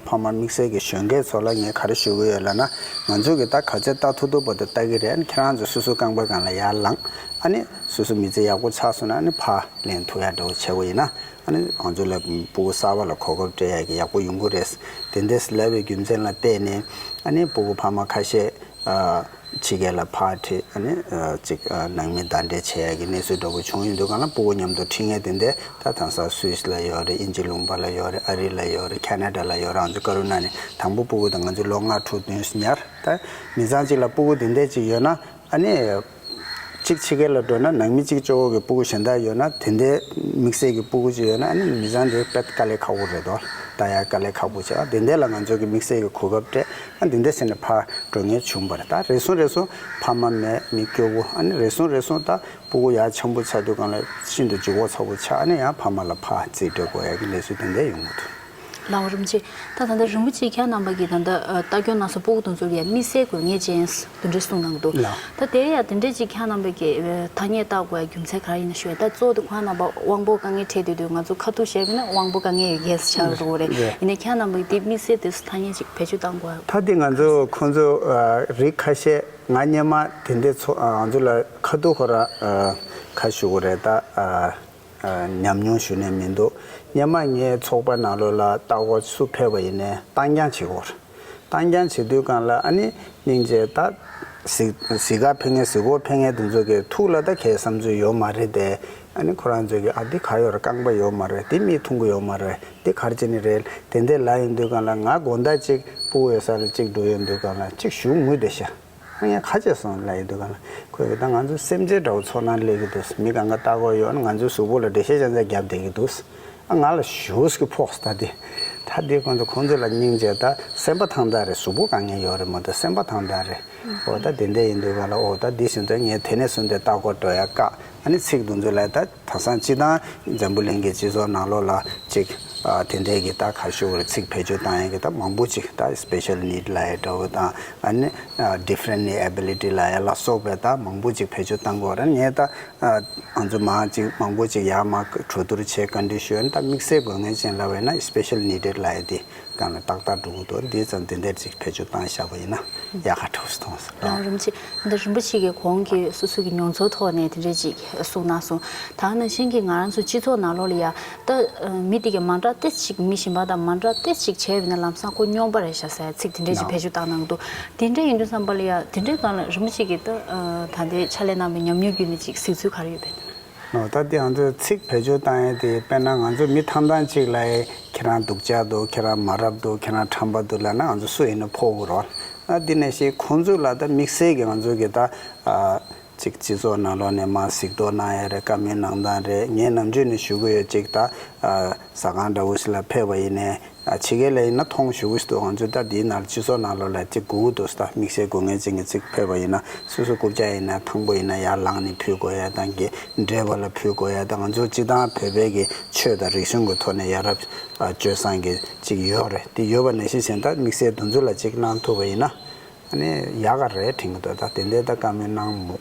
ཕ་མ་དམིགས་བསལ་གྱི་གཞོན་སྐྱེས་ཚོ་ལ་ངས་ག་རེ་ཞུ་གི་ཡོད་ལབ་ན། ང་ཚོ་གི་ད་ག་ཚོད་ལྟ་ཐུབ་ཐུབ་བར་དུ་ལྟ་གི་རེད། ཁྱེད་རང་ཚོ་སོ་སོའི་རྐང་པའི་སྒང་ལ་ཡར་ལངས། ཨ་ནི་སོ་སོ་མི་ཚེ་ཡག་པོ་ཆགས་སོང་ན་ཨ་ནི་ཕར་ལེན་ཐུབ་ཡ་འདྲ་བོ་བྱེད་དགོས་ཡིན་ན། ཨ་ནི་ང་ཚོ་ལ་ཕྲུ་གུ་གསར་པ་ལ་གོ་སྐབས་སྤྲད་ཡ་གི་ཡག་པོ་ཡོང་གི་རེད། དེ་འདྲས་ལབ་པའི་རྒྱུ་མཚན་ལ་བརྟེན་ནས་ཨ་ནི་ཕྲུ་གུ་ཕ་མ་ཁ་ཤས་ཨ་ཕྱི་རྒྱལ་ལ་ཕར་ཁྲིད། ཨ་ནི་ཨ་ཅིག་ཨ་ནང་མི་གདན་འདྲེན་བྱེད་ཡ་གི་གནས་ཚུལ་འདྲ་པོ་བྱུང་ཡོང་དུས་སྒང་ལ་ཕྲུ་གུ་མཉམ་དུ་ཁྲིད་མཁན་དེ་འདྲས་ད་དེང་སང་སུད་སི་ལ་ཡོད་རེད། དབྱིན་ཇི་ལུང་པ་ལ་ཡོད་རེད། ཨ་རི་ལ་ཡོད་རེད། ཁ་ན་ཌ་ལ་ཡོད་རེད། ང་ཚོ་ཀ་རུ་ན་ནས་དང་པོ་ཕྲུ་གུ་དང་ང་ཚོ་ལོ་ལྔ་དྲུག་བདུན་ཉར། ད་མི་ཚང་གཅིག་ལ་ཕྲུ་གུ་དེ་འདྲས་ཅིག་ཡོད་ན། ཨ་ནི། གཅིག་ཕྱི་རྒྱལ་ལ་འགྲོ་ན་ནང་མི་གཅིག་གཅིག་པོ་གི་ཕྲུ་གུ་གཞན་དག་ཡོད་ན། དེ་འདྲའི་དམིགས་བསལ་གྱི་ཕྲུ་གུ་གཅིག་ཡོད་ན་ཨ་ནི་མི་ཚང་དེ་དཔེ་དཀའ་ལས་ཁག་པོ་རེད་དོ། ལྟ་ཡ་དཀའ་ལས་ཁག་པོ་བྱས། ཨ་དེ་འདྲ་ལ་ང་ཚོ་གི་དམིགས་བསལ་གྱི་གོ་སྐབས་སྤྲད། ཨ་དེ་འདྲ་ཟེར་ནས་ཕར་འགྲོ་མཁན་བྱུང་བ་རེད། ད་རེ་ཟུང་རེ་ཟུང་ཕ་མ་མེད་མི་སྐྱོ་བོ། ཨ་ནི་རེ་ཟུང་རེ་ཟུང་ད་ཕྲུ་གུ་ཡར་ཆེན་པོ་ཆགས་དུས་སྒང་ལ་ཤིན་ཏུ་ལྗིད་ཁོག་ཚ་པོ་ཆགས། ཨ་ནི་ཡང་ཕ་མ་ལ་ཕར་རྩིས་སྤྲོད་དགོས་ཡ་གི་གནས་ཚུལ་དེ་འདྲ་ཡོང་གི་འདུག་ལའོ་རིན་པོ་ཆེ། ད་ད་ལྟ་རིན་པོ་ཆེ་ཁྱེད་རྣམ་པ་གིས་ད་ལྟ་ཨ་ལྟ་སྐྱོང་གནང་སའི་ཕྲུ་གུ་དེ་ཚོར་ཡ་དམིགས་བསལ་དགོས་ངེས་ཅན་དེ་འདྲ་གསུངས་གནང་འདུག་ལགས། ད་དེ་ཡ་དེ་འདྲ་ཅིག་ཁྱེད་རྣམ་པ་གིས་ཨ་ཐ་སྙད་བཏགས་དགོས་ཡ་རྒྱུ་མཚན་ག་རེ་ཡིན་ན་ཞུ་ཡ། ད་གཙོ་བོ་དེ་ཁོང་རྣམ་པ་དབང་པོ་དཀའ་ངལ་འཕྲད་སྡོད་དུས། ང་ཚོ་ཁ་ཐུག་བཤད་པ་ཡིན་ན་དབང་པོ་དཀའ་ངལ་ཡོད་མཁན་ཞིག་ཆགས་འགྲོ་གི་རེད། རེད། ཡིན་ནའི་ཁྱེད་རྣམ་པ་གིས་དེ་དམིགས་བསལ་དེ་ཐ་སྙད་ཅིག་བེད་སྤྱོད་གཏང་དགོས་ཡ། ད་དེ་ང་ཚོ་ཁོང་ཚོ་ཨ་རིགས་ཁ་ཤས་ང་སྔོན་མ་དེ་འདྲའི་ཚོ་ཨ་ང་ཚོ་ལ་ཁ་ཐུག་ཁོ་ར་ཨ་ཁ་ཞུ་གི་རེད། ད་ཨ། ཉམས་མྱོང་ཞུ་ནས་མི་འདུག་སྔོན་མ་ངའི་ཚོགས་པ་ནང་ལོགས་ལ་ལྟ་སྐོར་སུ་ཕེབས་པ་ཡིན་ནའི་བཏང་རྐྱང་བྱེད་དགོས་རེད། བཏང་རྐྱང་བྱེད་དུས་སྒང་ལ་ཨ་ནི་སྙིང་རྗེ་ད་གཟིགས་གཟིགས་ག་ཕེབས་མཁན་གཟིགས་སྐོར་ཕེབས་མཁན་དེ་ཚོ་གི་ཐུགས་ལ་ད་གའི་བསམ་ཚུལ་ཡོད་མ་རེད་དེ། ཨ་ནི་ཁོ་རང་ཚོ་གི་ཨ་འདི་ག་ཡོད་རེད། རྐང་པ་ཡོད་མ་རེད། འདི་མིས་འཐུང་གི་ཡོད་མ་རེད། འདི་ག་རེ་བྱས་ནས་རེད། དེ་འདྲས་ལབ་ཡོང་དུས་སྒང་ལ་ང་དགོང་དག་ཅིག་ཕྲུ་གུ་ཡོད་ས་ལ་ཅིག་འགྲོ་ཡོང་དུས་སྒང་ལ་ཅིག་ཞུ་ངུས་བསྡད་ཤག་ཨ་ཡ་ཁ་ཆེ་སོང་ལབ་ཡོང་དུས་སྒང་ལ་ཁོས་ད་ང་ཚོ་སེམས་ཅན་འདྲ་བོ་ཚོར་སྣང་སླེབས་ཀྱི་འདུག་མི་གང་ག་ལྟ་གི་ཡོད་ན་ང་ཚོའི་གཟུགས་པོ་ལ་འགྲེལ་བཤད་ཅང་ཅང་རྒྱབ་བསྡད་ཀྱི་འདུག་ཨ་ང་ལ་ཞེ་པོ་ཅིག་ཕོག་སོང་ད་དེ། ད་འདི་ཁོང་ཚོ་ཁོང་ཚོ་ལ་སྙིང་རྗེ། ད་སེམས་པ་ཐང་ཐང་རེད། གཟུགས་པོ་དཀའ་ངལ་ཡོད་རེད་མ་གཏོགས་སེམས་པ་ཐང་ཐང་རེད། འོ་ད་དེ་འདྲ་ཡིན་དུས་ག་ལ་འོ་ད་འདི་བཞིན་དུ་ངས་དེ་ནས་བཟུང་སྟེ་ལྟ་སྐོར་འགྲོ་ཡ་བཀག་ཨ་ནི་ཚིག་དེ་ཚོ་ལ་ད་དེང་སང་སྤྱིར་བཏང་འཛམ་བུ་གླིང་གི་སྤྱི་ཚོགས་ནང་ལོགས་ལ་ཅིག་ཨ་དེ་འདྲའི་གི་ད་ག་ཞུ་དགོས་རེད། ཚིག་བེད་སྤྱོད་བཏང་ཡ་གི་ད་མང་པོ་ཅིག་ད་སི་པེ་ཤལ་ནི་ཌི་ལབ་ཡ་འདྲ་བོ་དང་ཨ་ནི་ཨ་ཌི་ཕ་རེན་ཊི་ཨེ་བི་ལི་ཊི་ལབ་ཡ་ལ་སོགས་པའི་ད་མང་པོ་ཅིག་བེད་སྤྱོད་བཏང་དགོས་རེད། ངས་ད་ཨ་ང་ཚོ་མང་ཅིག་མང་པོ་ཅིག་ཡར་མར་གྲོས་བསྡུར་བྱས་བཀའ་འདྲི་ཞུས་ན་ད་དམིགས་བསལ་དགོས་ངེས་ཅན་ལབ་པ་ཡིན་ན་སི་པེ་ཤལ་ནི་ཌི་ལབ་ཡ་དེ་སྒང་ལ་ཏག་ཏག་འགྲོ་གི་འདུག་འདི་ཙམ་དེ་འདྲ་ཅིག་བེད་སྤྱོད་བཏང་བཞག་པ་ཡིན་ན་ཡག་ག་འགྲོ་སྲིད་མཐོང་སོང་། ལགས་རིན་པོ་ཆེ། འདི་རིན་པོ་ཆེ་གིས་གོང་གི་སོ་སོ་གི་མྱོང་ཚོར་ཐོག་ནས་དེ་འདྲ་ཅིག་གསུངས་གནང་སོང་། ད་ནང་བཞིན་གྱི་ང་རང་ཚོ་སྤྱི་ཚོགས་ནང་ལོགས་ལ་ཡ་ད་མི་དེ་ག་མ་འདྲ་ཏོག་ཙམ་ཅིག་མི་གཞན་པ་དང་མ་འདྲ་ཏོག་ཙམ་ཅིག་བྱས་པ་ཡིན་ན་ལམ་སང་ཁོ་སྨྱོན་པ་རེད་ཤག་ཟེར་ཚིག་དེ་འདྲ་ཅིག་བེད་སྤྱོད་བཏང་གནང་འདུག་དེ་འདྲ་ཡིན་དུས་ཙམ་པ་ལ་ཡ་དེ་འདྲའི་སྒང་ལ་རིན་པོ་ཆེ་གིས་ད་ད་ལྟའི་ཕྱག་ལས་གནང་བའི་ཉམས་མྱོང་བརྒྱུད་ནས་ཅིག་གཟིགས་ཚུལ་ག་རེ་ཡོད་པས། ཨོ་ད་དེ་ང་ཚོས་ཚིག་བེད་སྤྱོད་བཏང་ཡས་དེ་དཔེར་ན་ང་ཚོ་མི་ཐང་ཐང་ཅིག་ལ་ཡ་ཁྱེད་རང་སྡུག་ཅག་འདུག་ཁྱེད་རང་མ་རབས་འདུག་ཁྱེད་རང་ཁྲམ་པ་འདུག་ལབ་ན་ང་ཚོ་སུ་ཡིན་ན་ཕོག་གི་རེད། ཨ་དེ་ནང་བཞིན་ཁོང་ཚོ་ལ་ད་དམིགས་བསལ་གྱི་ང་ཚོ་གི་ད་ཨ་ཅིག་སྤྱི་ཚོགས་ནང་ལོགས་ནས་མར་གཟིགས་རྟོག་གནང་ཡས་རེད། བཀའ་མོལ་གནང་སྟངས་རེད། ངས་ནམ་རྒྱུན་ནས་ཞུ་གི་ཡོད། ཅིག་ད་ཨ་ཟ་ཁང་འདྲ་བོ་ཞིག་ལ་ཕེབས་པ་ཡིན་ནའི། ཨ་ཕྱི་རྒྱལ་ལ་ཡིན་ན་མཐོང་ཞུ་གི་འདུག་ང་ཚོས་ད་འདིའི་ནང་སྤྱི་ཚོགས་ནང་ལོགས་ལ་ཅིག་དགོས་ཀྱི་འདུག་ད་དམིགས་བསལ་དགོས་ངེས་ཅན་གྱི་ཚིག་ཕེབས་པ་ཡིན་ན་སོ་སོ་རྐུབ་བཀྱག་ཡིན་ན་ཐང་པོ་ཡིན་ན་ཡར་ལངས་ནས་ཕུལ་དགོས་ཡ་དང་གི་འབྲས་བུ་ལ་ཕུལ་དགོས་ཡ་དང་། ང་ཚོ་སྤྱིར་བཏང་བོད་པའི་གི་ཆོས་དང་རིག་གཞུང་གི་ཐོག་ནས་ཡ་རབས་ཨ་སྤྱོད་བཟང་གི་ཅིག་ཡོད་རེད། དེ་ཡོད་པ་ནང་བཞིན་བྱས་ད་དམིགས་བསལ་དེ་ཚོ་ལ་ཅིག་གནང་ཐུབ་པ་ཡིན་ན་ཨ་ནི་ཡག་ག་རེད་དྲན་གྱི་འདུག་ད་དེ་འདྲའི་ད་བཀའ་མོལ་གནང་མོ་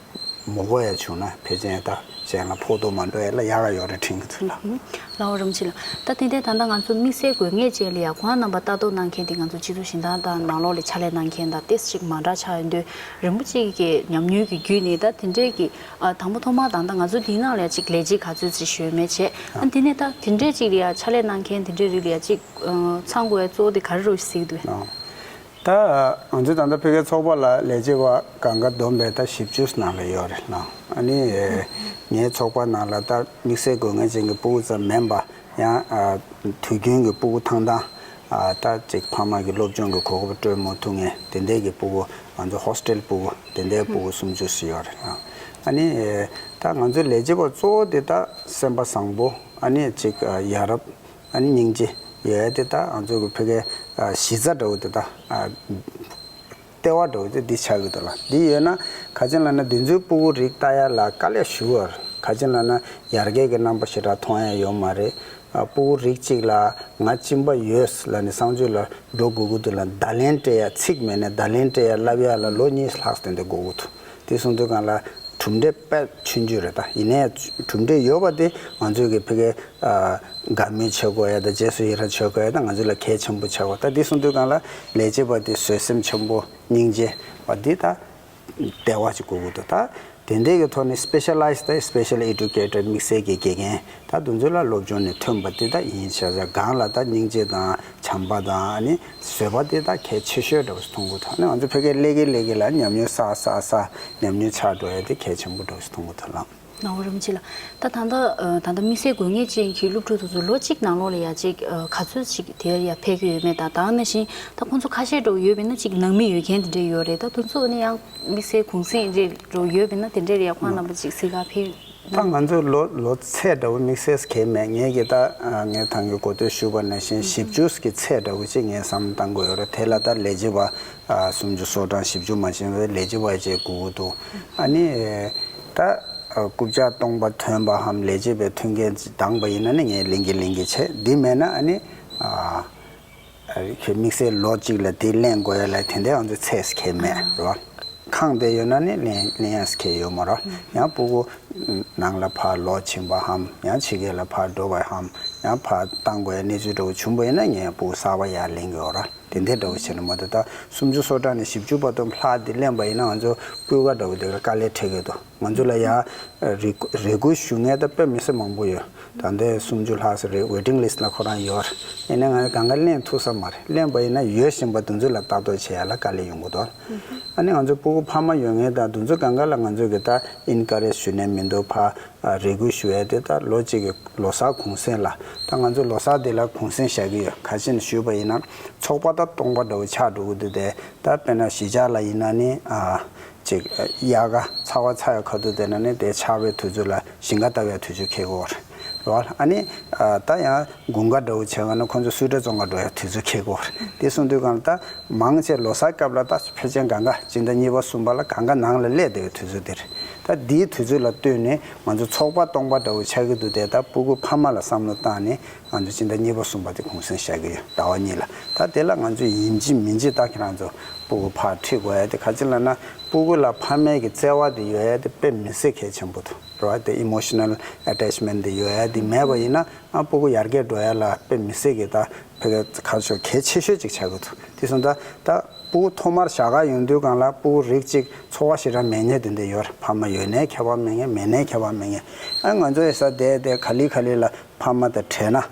མི་དགོས་ཡ་བྱུང་ན་ཕལ་ཆེར་ད་གཞན་ལ་ཕོག་ཐུག་མ་འགྲོ་ཡ་ལ་ཡག་ག་ཡོད་རེད་དྲན་གྱི་འདུག་ལགས། ལགས་འོ་རིན་པོ་ཆེ་ལགས། ད་དེ་འདྲའི་ད་ལྟ་ང་ཚོ་དམིགས་བསལ་དགོས་ངེས་ཅན་ལ་ཡ་ཁོང་རྣམ་པ་ལྟ་རྟོག་གནང་མཁན་དེ་ང་ཚོ་སྤྱི་ཚོགས་གཞན་དག་དང་ནང་ལོགས་ལ་ཕྱག་ལས་གནང་མཁན་དང་ཏོག་ཙམ་ཅིག་མ་འདྲ་ཆགས་ཡོང་དུས་རིན་པོ་ཆེ་གི་ཉམས་མྱོང་གི་བརྒྱུད་ནས་ད་དེ་འདྲའི་གི་ཨ་དང་པོ་ཐོག་མར་ད་ལྟ་ང་ཚོ་འདིའི་ནང་ལ་ཡ་ཅིག་ལས་བྱེད་ག་ཚོད་ཅིག་ཞུས་མེད་བྱས། ཨ་དེ་ནས་ད་དེ་འདྲའི་ཅིག་ལ་ཡ་ཕྱག་ལས་གནང་མཁན་དེ་འདྲའི་རིགས་ལ་ཡ་ཅིག་ཨ་ཚང་དགོས་ཡ་གཙོ་བོ་དེ་ག་རེ་རེད་ཟེར་གྱི་འདུག་ད་ང་ཚོ་ད་ལྟ་ཕ་གིའི་ཚོགས་པ་ལ་ལས་བྱེད་པ་གང་ག་བསྡོམས་པས་ད་བཞི་བཅུ་ནང་ལ་ཡོད་རེད་ལགས། ཨ་ནི་ངའི་ཚོགས་པ་ནང་ལ་ད་དམིགས་བསལ་དགོས་ངེས་ཅན་གྱི་སྤུ་གུ་ཙམ་མིན་པ་ཡང་ཨ་དུས་རྒྱུན་གྱི་སྤུ་གུ་ཐང་ཐང་ཨ་ད་ཅིག་ཕ་མ་གི་སློབ་སྦྱོང་གི་གོ་སྐབས་སྤྲོད་མ་ཐུབ་མཁན་དེ་འདྲའི་གི་སྤུ་གུ་ང་ཚོ་ཧོ་སི་ཊེལ་སྤུ་གུ་དེ་འདྲའི་སྤུ་གུ་སུམ་ཅུ་ཙམ་ཡོད་རེད་ལགས། ཨ་ནི་ད་ང་ཚོའི་ལས་བྱེད་པ་གཙོ་བོ་དེ་ད་སེམས་པ་བཟང་པོ་ཨ་ནི་ཅིག་ཡ་རབས། ཨ་ནི་སྙིང་རྗེ་ཡོད་ཡ་དེ་ད་ང་ཚོ་གི་ཕ་གིའི་ཨ་གཞི་རྩ་འདྲ་བོ་དེ་ད་ཨ་ལྟེ་བ་འདྲ་བོ་དེ་འདི་ཆགས་ཀྱི་འདུག་ལགས། འདི་ཡོད་ན་ག་ཅི་ལབ་ན་འདི་ཚོའི་སྤུ་གུ་རིགས་ལྟ་ཡ་ལ་དཀའ་ལས་ཞུ་བར་ག་ཅི་ལབ་ན་ཡར་རྒྱས་ཀྱི་རྣམ་པ་ཞེ་དྲག་མཐོང་ཡ་ཡོད་མ་རེད། ཨ་སྤུ་གུ་རིགས་གཅིག་ལ་ང་གཅིན་པ་ཡོད་ལབ་ནས་གསང་སྤྱོད་ལ་འགྲོ་དགོས་ཀྱི་འདུག་ལགས། བརྡ་ལན་སྤྲད་ཡ་ཚིག་མེད་ནས་བརྡ་ལན་སྤྲད་ཡ་བསླབ་ཡ་ལ་ལོ་གཉིས་ལྷག་ཙམ་དེ་འགོར་གྱི་འདུག་དེ་སོང་དུས་སྒང་ལ། གྲུབ་འབྲས་དཔེ་ཆུང་ཆུང་རེད། ད་ཡིན་ནའི་གྲུབ་འབྲས་ཡོད་པ་དེ་ང་ཚོས་ཀྱི་ཕ་གིའི་ཨ་དགའ་མོས་བྱེད་དགོས་ཡ་དང་རྗེས་སུ་ཡི་རང་བྱེད་དགོས་ཡ་དང་ང་ཚོ་ལ་གལ་ཆེན་པོ་ཆགས་པ། ད་འདི་གསུངས་དུས་སྒང་ལ་ལས་བྱེད་པ་དེ་བཟོད་སེམས་ཆེན་པོ་སྙིང་རྗེ་བ་འདི་ད་ལྟེ་བ་ཅིག་དགོས་ཀྱི་འདུག་ད་དེ་འདྲའི་གི་ཐོག་ནས་སི་པེ་ཤ་ལའི་ཛི་ཌི་དང་སི་པེ་ཤལ་ཨེ་ཌུ་ཀེ་ཊར་དམིགས་བསལ་གྱི་དགེ་རྒན། ད་དེ་ཚོ་ལ་སློབ་སྦྱོང་ནས་ཐོན་པ་དེ་ད་ཡིན་ཤག་ཟེར། སྒང་ལ་ད་སྙིང་རྗེ་དང་བྱམས་པ་དང་ཨ་ནི་བཟོད་པ་དེ་ད་གལ་ཆེ་ཤོས་འདྲ་བོ་མཐོང་གི་འདུག་ཨ་ནི་ང་ཚོ་ཕ་གིར་སླེབས་ཀྱི་སླེབས་ཀྱི་ལ་ཉམས་མྱོང་བསགས་བསགས་བསགས་ཉམས་མྱོང་ཆགས་འགྲོ་ཡ་དེ་གལ་ཆེན་པོ་འདྲ་བོ་མཐོང་གི་འདུག་ལགས། ནོར་བུ་རིན་པོ་ཆེ་ལགས། ད་ད་ལྟ་ཨ་ད་ལྟ་དམིགས་བསལ་དགོས་ངེས་ཅན་གྱི་སློབ་ཕྲུག་དེ་ཚོ་ལོ་གཅིག་ནང་ལོགས་ལ་ཡ་ཅིག་ཨ་ག་ཚོད་ཅིག་དེར་ཡ་ཕེབས་ཀྱི་ཡོད་མེད་དང་། ད་ག་ནང་བཞིན་ད་ཁོང་ཚོ་ཁ་ཤས་འདྲ་བོ་ཡོད་པ་ཡིན་ན་ཅིག་ནང་མི་ཡོད་མཁན་དེ་འདྲ་ཡོད་རེད། ད་དེ་ཚོ་ནི་ཡང་དམིགས་བསལ་གུང་སེང་རེ་འདྲ་བོ་ཡོད་པ་ཡིན་ན་དེ་འདྲ་ལ་ཡ་ཁོང་རྣམ་པ་ཅིག་གཟིགས་ག་ཕེབས། ད་ང་ཚོའི་ལོ་ལོ་ཚད་འདྲ་བོ་དམིགས་བསལ་གང་ཡང་མེད། ངས་ཀྱི་ད་ཨ་ངས་ད་གིན་གོ་ཐོས་ཞུས་པ་ནང་བཞིན་བཞི་བཅུ་གི་ཚད་འདྲ་བོ་ཅིག་ངས་བསམ་བློ་བཏང་དགོས་ཡོད་རེད། དེ་ལ་ད་ལས་བྱེད་པ་ཨ་སུམ་ཅུ་སོ་གྲངས་བཞི་བཅུ་མ་ཕྱིན་པའི་ལས་བྱེད་པ་ཅིག་དགོས་ཀྱི་འདུག་ཨ་ནི་ད་ཨ་རྐུབ་བཀྱག་སྟོང་པ་ཐོན་པའམ་ལས་བྱེད་པའི་མཐུན་རྐྱེན་ཅིག་འདང་པ་ཡིན་ན་ནི་ངས་ལེན་གྱི་ལེན་གྱི་བྱས། འདི་མེད་ན་ཨ་ནི་ཨ། ཨ་དམིགས་བསལ་ལོ་གཅིག་ལ་དེ་ལེན་དགོས་ཡ་ལ་དེ་འདྲའི་ང་ཚོ་ཚད་ཁེལ་མེད་རོ། ཁེངས་བསྡད་ཡོད་ན་ནི་ལེན་ལེན་ཡ་ཁེལ་ཡོད་མ་རོ། ཡང་སྤུ་གུ་ནང་ལ་ཕར་ལོག་ཕྱིན་པའམ་ཡང་ཕྱི་རྒྱལ་ལ་ཕར་འགྲོ་བའམ་ཡང་ཕར་བཏང་དགོས་ཡ་གནས་ཚུལ་འདྲ་བོ་བྱུང་བ་ཡིན་ན་ངས་སྤུ་གུ་གསར་པ་ཡར་ལེན་གི་ཡོད་རོ། དེ་འདྲའི་འདྲ་བོ་བྱས་ན་མ་གཏོགས་ད་སུམ་ཅུ་སོ་གྲངས་ནས་བཞི་བཅུ་བར་དུ་ལྷག་དེ་ལེན་པ་ཡིན་ན་ང་ཚོ་སྤུས་ཀ་འདྲ་བོ་དེ་ལ་དཀའ་ལས་འཕྲད་ཀྱི་འདུག་ང་ཚོ་ལ་ཡ་རེ་རེ་སྐུལ་ཞུ་མཁན་ད་དཔེ་མི་སྲིད་མང་པོ་ཡོད། ད་ལྟའི་སུམ་ཅུ་ལྷག་ཙམ་རེད། ཝེ་ཊིང་ལིསི་ལ་ཁོ་རང་ཡོད་རེད། ཡིན་ན་ང་གང་ག་ལེན་ཐུབ་ས་མ་རེད། ལེན་པ་ཡིན་ན་ཡོད་བཞིན་པ་དེ་ཚོ་ལ་ལྟ་རྟོག་བྱེད་ཡ་ལ་དཀའ་ལས་ཡོང་གི་འདུག་ཨ་ནི་ང་ཚོ་སྤུ་གུ་ཕ་མ་ཡོད་མཁན་དང་དེ་ཚོ་གང་ག་ལ་ང་ཚོ་གི་ད་ཨིན་ཀ་རེཇ་ཞུ་ནས་མི་འདུག་ཕ་རེ་སྐུལ་ཞུ་ཡ་དེ་ད་ལོ་གཅིག་གི་ལོ་གསར་གུང་སེང་ལ་ད་ང་ཚོ་ལོ་གསར་དེ་ལ་གུང་སེང་བཞག་གི་ཡོད། ག་ཅི་ནས་ཞུས་པ་ཡིན་ན་ཚོགས་པ་ད་སྟོང་པ་འདྲ་བོ་ཆགས་འགྲོ་གི་འདུག་དེ་ད་དཔེར་ན་གཞིས་ཆགས་ལ་ཡིན་ན་ནི་ཨ། ཅིག་དབྱར་ཁ་ཚ་བ་ཚ་ཡ་ཁ་ཐུག་དེ་ན་ནི་དེ་ཆར་པའི་དུས་ཚོད་ལ་ཞིང་ཁ་བཏབ་ཡ་དུས་ཚོད་འཁེལ་གོ་རེད། རེད་བ། ཨ་ནི་ཨ་ད་ཡང་དགུན་ཁ་འདྲ་བོ་བྱས་པ་ན་ཁོང་ཚོ་སུའི་ཊར་བཙོང་ག་འགྲོ་ཡ་དུས་ཚོད་འཁེལ་གྱི་ཡོད་རེད། དེ་སོང་དུས་སྒང་ལ་ད་མང་ཆེ་ལོ་གསར་སྐབས་ལ་ད་ཕལ་ཆེར་སྒང་ག་སྤྱི་ཟླ་གཉིས་པ་གསུམ་པ་ལ་སྒང་ག་ནང་ལ་སླེབས་བསྡད་པའི་དུས་ཚོད་དེ་རེད། ད་འདིའི་དུས་ཚོད་ལ་ལྟོས་ནས་ང་ཚོ་ཚོགས་པ་སྟོང་པ་འདྲ་བོ་ཆགས་ཀྱི་འདུག་སྟེ། ད་སྤུ་གུ་ཕ་མ་ལ་བསམ་བློ་བཏང་ནས་ང་ཚོ་སྤྱི་ཟླ་གཉིས་པ་གསུམ་པ་དེ་གུང་སེང་བཞག་གི་ཡོད། ཟླ་བ་གཉིས་ལ། ད་དེ་ལ་ང་ཚོས་ཡིན་གཅིག་མིན་གཅིག་ད་ཁྱེད་རང་ཚོ་སྤུ་གུ་ཕར་ཁྲིད་དགོས་ཡ་དེ་ག་ཅི་ལབ་ན། སྤུ་གུ་ལ་ཕ་མའི་གི་བརྩེ་བ་དེ་ཡོད་ཡ་དེ་དཔེ་མི་སྲིད་གལ་ཆེན་པོ་འདུག་རེད་བ། དེ་emotional attachment དེ་ཡོད་ཡ་དེ་མེད་པ་ཡིན་ན། ཨ་སྤུ་གུ་ཡར་རྒྱས་འགྲོ་ཡ་ལ་དཔེ་མི་སྲིད་གི་ད་ཕ་གི་ཁ་ཕྱོགས་གལ་ཆེ་ཤོས་ཅིག་ཆགས་ཀྱི་འདུག་དེ་སོང་ཙང་ད་སྤུ་གུ་ཐོག་མར་བཞག་ག་ཡོང་དུས་སྒང་ལ་སྤུ་གུ་རིགས་གཅིག་ཚོར་བ་ཞེ་དྲག་མེད་མཁན་དེ་འདྲ་ཡོད་རེད། ཕ་མ་ཡོད་ནའི་ཁྱད་པར་མེད་མཁན། མེད་ནའི་ཁྱད་པར་མེད་མཁན། ཨ་ང་ཚོ་ཡི་ས་དེ་དེ་ག་ལེ་ག་ལེ་ལ་ཕ་མ་དང་བྲལ་ན་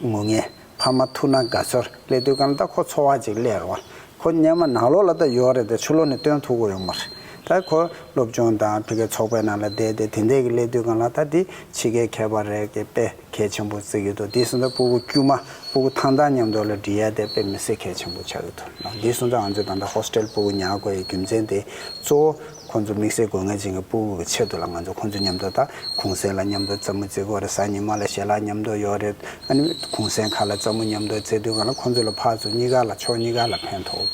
ངུ་མཁན། ཕ་མ་ཐུག་ན་དགའ་ཚོར་སླེབས་དུས་སྒང་ལ་ད་ཁོ་ཚོར་བ་ཅིག་སླེབས་རེད་བ། ཁོ་སྔོན་མ་ནང་ལོགས་ལ་ད་ཡོད་རེད་དེ། ཕྱི་ལོགས་ནས་སྟོན་ཐུབ་ཀྱི་ཡོད་མ་རེད། ད་ཁོ་སློབ་སྦྱོང་དང་ཕ་གིའི་ཚོགས་པའི་ནང་ལ་བསྡད་དེ་དེ་འདྲས་ཀྱི་སླེབས་དུས་སྒང་ལ་ད་དེ་ཕྱི་རྒྱལ་ཁྱད་པར་རེད་ཀྱི་དཔེ་གལ་ཆེན་པོ་བརྩི་གི་འདུག་དེ་སོང་ཙང་སྤུ་གུ་དཀྱུས་མ་སྤུ་གུ་ཐང་ཐང་མཉམ་དུ་ལ་སྒྲིག་ཡ་དེ་དཔེ་མི་སྲིད་གལ་ཆེན་པོ་ཆགས་ཀྱི་འདུག་དེ་སོང་ཙང་ང་ཚོས་ད་ལྟ་ཧོ་སི་ཊེལ་སྤུ་གུ་ཉར་དགོས་ཡའི་རྒྱུ་མཚན་དེ་གཙོ་བོ་ཁོང་ཚོ་དམིགས་བསལ་དགོས་ངེས་ཅན་གྱི་སྤུ་གུ་གི་ཆེད་དུ་ལ་ང་ཚོ་ཁོང་ཚོ་མཉམ་དུ་ད་གུང་སེང་ལ་མཉམ་དུ་རྩེད་མོ་རྩེ་གི་ཡོད་རེད། གཟའ་ཉི་མ་ལ་ཞལ་ལག་མཉམ་དུ་ཡོད་རེད། ཨ་ནི་གུང་སེང་ཁ་ལ་རྩེད་མོ་མཉམ་དུ་རྩེ་དུས་སྒང་ལ་ཁོང་ཚོ་ལ་ཕར་ཚུར་གཉིས་ཀ་ལ་ཕྱོགས་གཉིས་ཀ་ལ་ཕན་ཐོགས་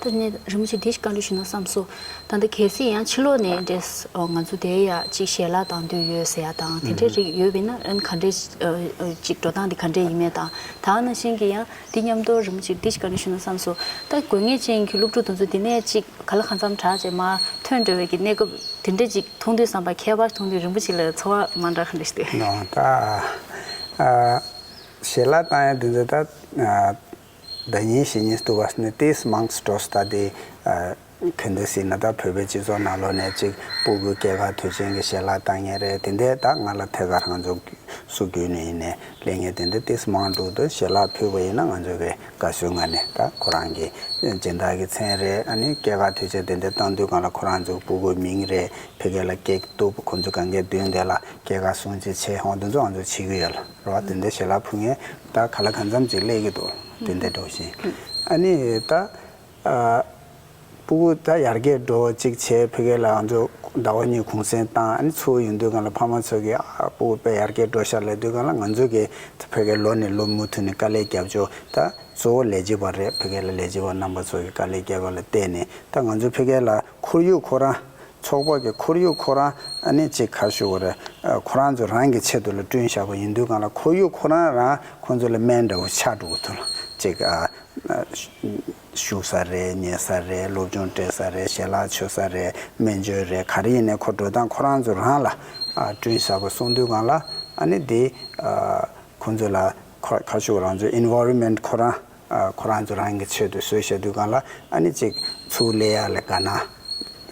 འདུག་ད་ནི་རིན་པོ་ཆེ་འདི་ཞིག་བཀའ་འདྲི་ཞུ་ན་བསམ་སོང་། ད་ལྟ་གལ་སྲིད་ཡང་ཕྱི་ལོགས་ནས་འདྲེས་ང་ཚོ་དེ་ཡ་ཅིག་ཞལ་ལག་བཏང་འདོད་ཡོད་ཟེར་ཡ་དང་དེ་འདྲའི་རིགས་ཡོད་པ་ཡིན་ན་ཨ་ནི་ག་འདྲའི་ཅིག་འགྲོ་སྟངས་དེ་ག་འདྲའི་ཡིན་མིན་དང་། ད་ནང་བཞིན་གྱི་ཡང་འདི་མཉམ་དུ་རིན་པོ་ཆེ་འདི་ཞིག་བཀའ་འདྲི་ཞུ་ན་བསམ་སོང་། ད་དགོས་ངེས་ཅན་གྱི་སློབ་ཕྲུག་དེ་ཚོ་འདི་ནས་ཅིག་ག་ལ་གང་འཚམ་དྲག་བྱས་མར་ཐོན་འགྲོ་བའི་གི་གནས་སྐབས་དེ་འདྲ་ཅིག་མཐོང་དུས་ཙམ་པ་ཁྱད་པར་མཐོང་དུས་རིན་པོ་ཆེ་ལ་ཚོར་བ་མ་འདྲ་ག་འདྲ་ཞིག་འདུག་ནོ། ད་ཨ་ཞལ་ལག་བཏང་ཡ་དེ་ཚོ་ད་ཨ་ཟླ་ཉིན་ཞེ་གཉིས་སྟུ་བ་ནི་ཏིས་མང་སི་ཏོས་ད་དེ་ཨ་ག་འདྲ་ཟེར་ན་ད་བོད་པའི་སྤྱི་ཚོགས་ནང་ལོགས་ནས་ཅིག་སྤུ་གུ་སྐྱེས་སྐར་དུས་ཆེན་གྱི་ཞལ་ལག་བཏང་མཁན་རེད། དེ་འདྲས་ད་ང་ལ་ཐད་ཀར་ང་ཚོ་སུ་བརྒྱུད་ནས་ཡིན་ནའི་སླེབས་མཁན་དེ་འདྲ་ཏིས་མང་འདུག་ཏུ་ཞལ་ལག་ཕུལ་བ་ཡིན་ན་ང་ཚོ་གི་དགའ་བསུའི་ངང་ནས་ད་ཁོ་རང་གི་སྦྱིན་བདག་གི་མཚན་རེད། ཨ་ནི་སྐྱེས་སྐར་དུས་ཆེན་དེ་འདྲ་བཏང་དུས་སྒང་ལ་ཁོ་རང་ཚོའི་སྤུ་གུའི་མིང་རེད། ཕ་གི་ལ་ཀེག་གཏུབ། ཁོ་ཚོ་གང་གའི་མདུན་དེ་ལ་སྐྱེས་སྐར་སྲུང་བརྩི་བྱེད་འོང་དེ་ཚོ་ང་ཚོ་བྱེད་ཀྱི་ཡོད་ལ་རེད་བ། དེ་འདྲ་ཞལ་ལག་ཕུལ་མཁན་ད་ག་ལ་གང་འཚམ་ཅིག་སླེབས་ཀྱི་འདུག་དེ་འདྲ་འགྲོ་བཞིན་ཨ་ནི་ད། ཨ། སྤུ་གུ་ད་ཡར་རྒྱས་འགྲོ་གཅིག་བྱས་ཕ་གི་ལ་ང་ཚོ་ཟླ་བ་གཉིས་གུང་སེང་བཏང་ཨ་ནི་ཚུར་ཡོང་དུས་སྒང་ལ་ཕ་མ་ཚོ་གིས་ཨ་སྤུ་གུ་དཔེ་ཡར་རྒྱས་འགྲོ་ཤག་ལབ་དུས་སྒང་ལ་ང་ཚོ་གིས་ཕ་གི་ལོ་ནས་ལོ་མུ་མཐུད་ནས་དཀའ་ལས་རྒྱབ་ཆོག་ད་གཙོ་བོ་ལས་བྱེད་པ་རེད། ཕ་གི་ལ་ལས་བྱེད་པ་རྣམ་པ་ཚོ་གིས་དཀའ་ལས་རྒྱབ་པ་ལ་བརྟེན་ནས་ད་ང་ཚོ་ཕ་གི་ལ་ཁོར་ཡུག་ཁོ་རང་ཚོགས་པ་གི་ཁོར་ཡུག་ཁོ་རང་ཨ་ནི་ཅིག་ག་ཞུ་དགོས་རེད། ཨ་ཁོ་རང་ཚོ་རང་གི་ཆེད་དུ་ལ་བསྐྲུན་བཞག་པ་ཡིན་དུས་སྒང་ལ་ཁོར་ཡུག་ཁོ་རང་རང་ཁོ་ཚོ་ལ་སྨན་འདྲ་བོ་ཆགས་འགྲོ་གི་འདུག་ལ་ཅིག་ཨ། བཞུགས་ས་རེད། ཉལ་ས་རེད། སློབ་སྦྱོང་སྤྲད་ས་རེད། ཞལ་ལག་མཆོད་ས་རེད། སྨན་བཅོས་རེད། ག་རེ་ཡིན་ནའི་ཁོ་འགྲོ་སྟངས་ཁོ་རང་ཚོ་རང་ལ་ཨ་བསྐྲུན་བཞག་པ་སོང་དུས་སྒང་ལ་ཨ་ནི་དེ་ཨ་ཁོ་ཚོ་ལ་ཁོ་ཁ་ཤུགས་རང་ཚོའི་environment ཁོ་རང་ཨ་ཁོ་རང་ཚོ་རང་གི་ཆེད་དུ་བཟོས་བཞག་དུས་སྒང་ལ་ཨ་ནི་ཅིག་ཚུར་སླེབས་ཡ་ལ་དགའ་སྣང་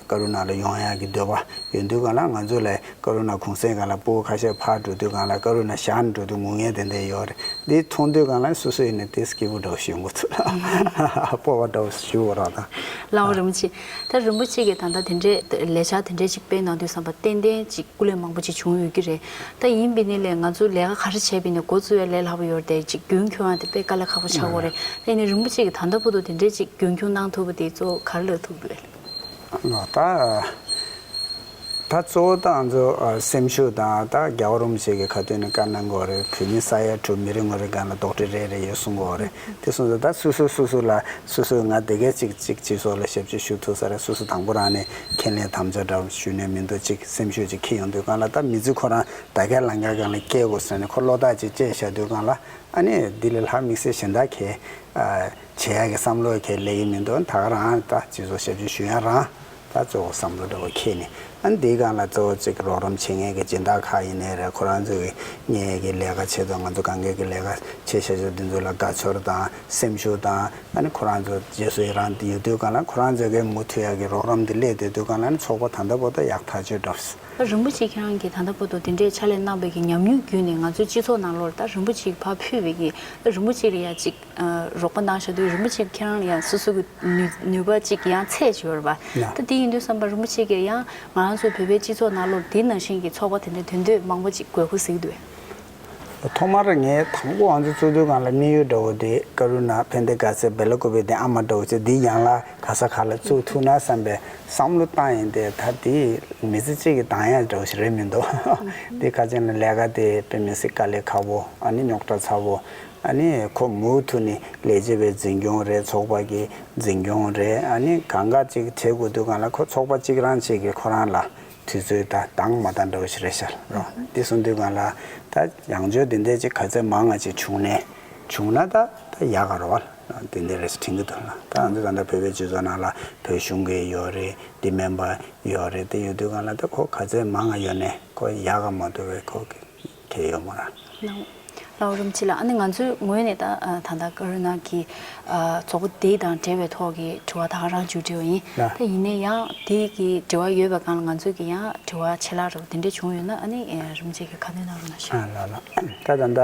ཀ་རུ་ན་ལ་ཡོང་ཡག་གི་འདོད་པ་ཡོད་དུས་སྒང་ལ་ང་ཚོ་ལ་ཀ་རུ་ན་གུང་སེང་སྒང་ལ་སྤུ་གུ་ཁ་ཤས་ཕར་འགྲོ་དུས་སྒང་ལ་ཀ་རུ་ན་བཞག་ནས་འགྲོ་དུས་ངུ་མཁན་དེ་འདྲ་ཡོད་རེད། འདི་མཐོང་དུས་སྒང་ལ་སོ་སོ་ཡིན་ན་ཏིས་སྐྱིད་པོ་འདྲ་བོ་ཞིག་ཡོང་གི་འདུག་ལ་སྤོབས་པ་འདྲ་བོ་ཞིག་ཡོད་རེད་ད། ལགས་འོ་རིན་པོ་ཆེ། ད་རིན་པོ་ཆེ་གིས་ད་ལྟ་དེ་འདྲའི་ལས་འཆར་དེ་འདྲའི་ཅིག་སྤེལ་གནང་དུས་ཙམ་པ་ཏན་ཏན་ཅིག་སྐུ་ལས་མང་པོ་ཅིག་བྱུང་ཡོད་ཀྱི་རེད། ད་ཡིན་པའི་ནི་ལས་ང་ཚོ་ལས་ཀ་ག་རེ་བྱས་པའི་ནི་འགོ་བཙུགས་ཡ་ལས་སླ་པོ་ཡོད་རེད་དེ་ཅིག་རྒྱུན་འཁྱོངས་ཡ་དེ་དཔེ་དཀའ་ལས་ཁག་པོ་ཆགས་ཀྱི་ཡོད་རེད། ད་ཡིན་ནའི་རིན་པོ་ཆེ་གིས་ད་ལྟ་བར་དུ་དེ་འདྲའི་ཅིག་རྒྱུན་འཁྱོངས་གནང་ཐུབ་པ་དེ་གཙོ་བོ་ག་རེ་ལ་ཐུག་གི་རེད། ལགས་ད། ད་གཙོ་བོ་ད་ང་ཚོ་ཨ་སེམས་ཤུགས་དང་ད་རྒྱལ་བ་རིན་པོ་ཆེ་གི་ཁ་ཐུག་ནས་བཀའ་གནང་གི་ཡོད་རེད། བོད་མི་ས་ཡ་དྲུག་མི་རེ་ངོ་རེ་སྒང་ལ་རྡོག་ཁྲེས་རེ་རེ་ཡོད་གསུང་གི་ཡོད་རེད། དེ་སོང་ཙང་ད་སོ་སོ་སོ་སོ་ལ་སོ་སོ་ང་དེ་གས་ཅིག་ཅིག་སྤྱི་ཚོགས་ལ་ཞབས་ཕྱི་ཞུ་ཐུབ་ས་རེད། སོ་སོ་དང་པོ་རང་ནས་ཁས་ལེན་དམ་བཅའ་འདྲ་བོ་ཞུ་ནས་མི་འདུག་ཅིག་སེམས་ཤུགས་ཅིག་འཁྱེར་ཡོང་དུས་སྒང་ལ་ད་མི་ཚེ་ཁོ་རང་ད་གས་ལང་ཀ་སྒང་ལ་སྐྱེལ་དགོས་ཟེར་ནས་ཁོ་བློ་ཐག་ཅིག་བཅད་བཞག་དུས་སྒང་ལ། ཨ་ནི་འདི་ལས་ལྷག་དམིགས་བསལ་གཞན་དག་གིས་ཨ་བྱེད་ཡག་གི་བསམ་བློ་གིས་སླེབས་ཀྱི་མི་འདུག་ད་ག་རང་ད་སྤྱི་ཚོགས་ཞབས་ཕྱི་ཞུ་ཡ་རང་ད་གཙོ་བོ་བསམ་བློ་འདྲ་བོ་འཁྱེར་ནས་ཨ་ནི་འདིའི་སྒང་ལ་གཙོ་བོ་གཅིག་རོགས་རམ་བྱེད་མཁན་གྱི་སྦྱིན་བདག་ཁག་ཡིན་ནའི་རེད། ཁོ་རང་ཚོ་གི་ངའི་གི་ལས་ཀ་བྱེད་དང་ང་ཚོ་གང་གའི་གི་ལས་ཀ་བྱེད་བཞག་བཞག་འདི་ཚོ་ལ་དགའ་ཚོར་དང་སེམས་ཤུགས་དང་ཨ་ནི་ཁོ་རང་ཚོ་རྗེས་སུ་ཡི་རང་དེ་ཡོད་དུས་སྒང་ལ་ཁོ་རང་ཚོ་གི་མུ་མཐུད་ཡག་གི་རོགས་རམ་དེ་སླེབས་བསྡད་དུས་སྒང་ལ་ཨ་ནི་ཚོགས་པ་ད་ལྟ་བར་དུ་ཡག་ཐག་ཆོད་འགྲོ། ད་རིན་པོ་ཆེ་ཁྱེད་རང་གིས་ད་ལྟ་བར་དུ་དེ་འདྲའི་ཕྱག་ལས་གནང་བའི་གི་ཉམས་མྱོང་བརྒྱུད་ནས་ང་ཚོའི་སྤྱི་ཚོགས་ནང་ལོགས་ལ་ད་རིན་པོ་ཆེ་གིས་ཕར་ཕུལ་བའི་གི་ད་རིན་པོ་ཆེ་ལ་ཡང་ཅིག་རོགས་པ་གནང་བཞག་དུས་རིན་པོ་ཆེ་ཁྱེད་རང་ལ་ཡང་སོ་སོ་གི་ནུས་ནུས་པ་ཅིག་ཡང་ཚད་ཅིག་ཡོད་རེད་པ། ཡ། ད་དེ་ཡིན་དུས་ཙམ་པ་རིན་པོ་ཆེ་གིས་ཡང་ང་རང་ཚོ་བོད་པའི་སྤྱི་ཚོགས་ནང་ལོགས་དེ་ནང་བཞིན་གྱི་ཚོགས་པ་དེ་འདྲ་དོན་དོད་མང་པོ་ཅིག་དགོས་མཁོ་གཟིགས་འདུག་ཐོག་མར་ངས་དང་པོ་ང་ཚོ་བཙུགས་དུས་སྒང་ལ་དམིགས་ཡུལ་འདྲ་བོ་དེ་ཀ་རུ་ན་ཕན་བདེ་དགའ་ཚལ་སྦེ་ལ་ཀུ་པེ་དེ་ཨ་མ་འདྲ་བོ་ཅིག་འདི་ཡང་ལ་ག་ས་ག་ལ་བཙུགས་ཐུབ་ན་བསམ་པའི་བསམ་བློ་བཏང་ཡིན་ཏེ། ད་དེ་མི་ཚེ་གཅིག་གི་གདངས་ཡ་འདྲ་བོ་ཞིག་རེད་མི་འདུག་དེ་ཁ་ཅན་ལ་ལས་ཀ་དེ་དཔེ་མི་སྲིད་དཀའ་ལས་ཁག་པོ། ཨ་ནི་རྙོག་དྲ་ཚ་པོ། ཨ་ནི་ཁོ་མུ་མཐུད་ནས་ལས་བྱེད་པའི་འཛིན་སྐྱོང་རེད། ཚོགས་པ་གི་འཛིན་སྐྱོང་རེད། ཨ་ནི་གང་ག་ཅིག་བྱེད་དགོས་དུས་སྒང་ལ་ཁོ་ཚོགས་པ་གཅིག་རང་གཅིག་གིས་ཁོ་རང་ལ་དུས་ཚོད་ད་འདང་མ་འདང་འདྲ་བོ་ཞིག་རེད་ཤག་རོ། འདི་གསུངས་དུས་སྒང་ལ་ད་ཡང་བསྐྱར་འདི་འདྲ་ཅིག་ག་ཚད་མང་ང་ཅིག་བྱུང་ནས་བྱུང་ན་ད་ད་ཡག་ག་རེད་བ། འདི་འདྲ་རེད་དྲན་གྱི་འདུག་ལ། ད་ང་ཚོ་ད་ལྟ་བོད་པའི་སྤྱི་ཚོགས་ནང་ལ་བོད་གཞུང་གི་ཡོད་རེད། འདི་སྨན་པ་ཡོད་རེད། དེ་ཡོད་དུས་སྒང་ལ་ད་ཁོ་ག་ཚད་མང་ང་ཡོད་ནས་ཁོ་ཡག་ག་མ་ཐུབ་པའི་ཁོ་གི་གལ་ཡོད་མ་རེད། ལགས་ལགས་འོ། རིན་པོ་ཆེ་ལགས། ཨ་ནི་ང་ཚོའི་ངོས་ནས་ད་ཨ་ད་ལྟ་ཀ་རུ་ན་གི་ཨ་ཚོགས་པ་དེ་དང་འབྲེལ་བའི་ཐོག་གི་དྲི་བ་ད་ག་རང་མཇུག་སྒྲིལ་བ་ཡིན། ལགས། ད་ཡིན་ནའི་ཡང་དེ་གི་དྲི་བ་ཡོད་པའི་སྒང་ལ་ང་ཚོས་ཀྱི་ཡང་དྲི་བ་ཆད་ལྷག་རེད་པ། དེ་འདྲ་བྱུང་ཡོད་ན་ཨ་ནི་ཨ་རིན་པོ་ཆེ་གིས་ཁ་སྣོན་གནང་རོགས་གནང་ཞུ། ཨ་ལགས་ལགས། ད་ད་ལྟ་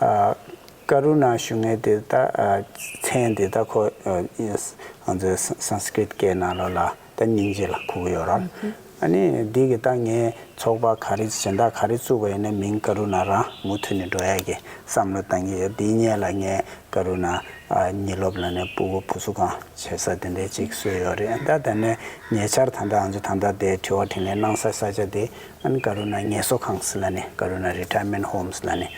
ཨ་ཀ་རུ་ན་ཞུ་མཁན་དེ་ད་ཨ་མཚན་དེ་ད་ཁོ་ཨ་ང་ཚོའི་སན་སན་སྐྲིཏ་སྐད་ནང་ལོགས་ལ་ད་སྙིང་རྗེ་ལ་གོ་གི་ཡོད་རེད། ཨ་ནི་འདི་གི་ད་ངས་ཚོགས་པ་ག་རེ་གཞན་དག་ག་རེ་བཙུགས་པ་ཡིན་ན་མིང་ཀ་རུ་ན་རང་མུ་མཐུད་ནས་འགྲོ་ཡ་གི་བསམ་བློ་བཏང་གི་ཡོད། འདིའི་སྔོན་ལ་ངས་ཀ་རུ་ན་ཨ་ཉི་ལོབ་ལབ་ནས་སྤུ་གུ་བུ་གསོ་ཁང་བྱེད་ས་དེ་འདྲའི་ཅིག་བཟོས་ཡོད་རེད། ད་དེ་ནས་ཉེ་ཆར་ད་ལྟ་ང་ཚོ་ད་ལྟ་དེ་དྲི་བ་དྲིས་ལན་གནང་ས་ས་ཆ་དེ་ཨ་ནི་ཀ་རུ་ན་ངལ་གསོ་ཁང་ཟེར་ལབ་ནས། ཀ་རུ་ན་རི་ཊ་ཡར་མེན་ཊི་ཧོམ་ཟེར་ལབ་ནས།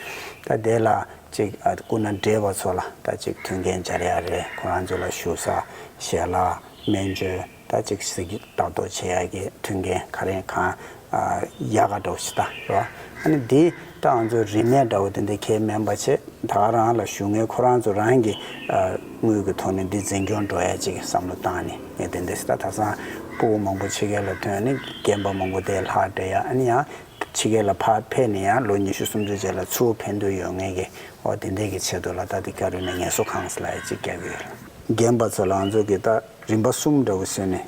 ད་དེ་ལ་ཅིག་ཨ་སྐུ་ན་བགྲེས་པ་ཚོ་ལ་ད་ཅིག་མཐུན་རྐྱེན་སྦྱར་ཡ་རེད། ཁོ་རང་ཚོ་ལ་བཞུགས་ས་ཞལ་ལག་སྨན་བཅོས་ད་ཅིག་གཟིགས་ལྟ་རྟོག་བྱེད་ཡ་གི་མཐུན་རྐྱེན་ག་རེ་གང་ཨ་ཡག་ག་འདྲ་བོ་ཞིག་ད་རོ། ཨ་ནི་འདི་ད་ང་ཚོ་རིན་མེད་འདྲ་བོ་དེ་འདྲ་ཁྱད་མེད་པ་བྱས། ད་ག་རང་ལ་བཞུགས་མཁན་ཁོ་རང་ཚོ་རང་གི་ཨ་དངུལ་གྱི་ཐོག་ནས་འདི་འཛིན་སྐྱོང་འགྲོ་ཡ་ཅིག་བསམ་བློ་བཏང་ནས་ངས་དེ་འདྲ་ཞིག་ད། ད་སང་སྤུ་གུ་མང་པོ་ཕྱི་རྒྱལ་ལ་ཐོན་ནས་རྒན་པ་མང་པོ་དེ་ལྷག་བསྡད་ཡ། ཨ་ནི་ཡང་ཕྱི་རྒྱལ་ལ་ཕར་ཕེབས་ནས་ཡང་ལོ་ཉི་ཤུ་སུམ་ཅུ་རྗེས་ལ་ཚུར་ཕན་ཐོགས་ཡོད་མཁན་གྱི་འོ་དེ་འདྲས་ཀྱི་ཆེད་དུ་ལ་ད་འདི་ཀ་རུ་ན་ངལ་གསོ་ཁང་ཟེར་ལབ་ཡ་ཅིག་བརྒྱབ་ཡོད། རྒན་པ་ཚོ་ལ་ང་ཚོ་གི་ད་རིམ་པ་གསུམ་འདྲ་བོ་བཟོས་ནས།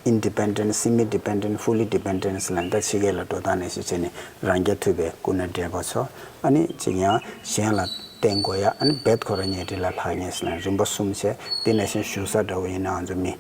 ཨིན་ཌི་པེན་ཌེན་ཊི། སེ་མི་ཌི་པེན་ཌེན་ཊི། ཕུ་ལི་ཌི་པེན་ཌེན་ཊི་ཟེར་ལབ་ནས། ད་ཕྱི་རྒྱལ་ལ་འགྲོ་སྟངས་ནས་གཞི་བྱས་ནས་རང་རྐྱ་ཐུབ་པའི་སྐུ་ན་བགྲེས་པ་ཚོ། ཨ་ནི་ཅིག་ཡང་གཞན་ལ་བརྟེན་དགོས་ཡ། ཨ་ནི་རྦད་ཁོ་རང་ཉལ་ཁྲི་ལ་ལྷག་མཁན་ཟེར་ལབ་ནས་རིམ་པ་གསུམ་བྱས། དེ་ནང་བཞིན་བཞུགས་ས་འདྲ་བོ་ཡིན་ན་ང་ཚོ་མི་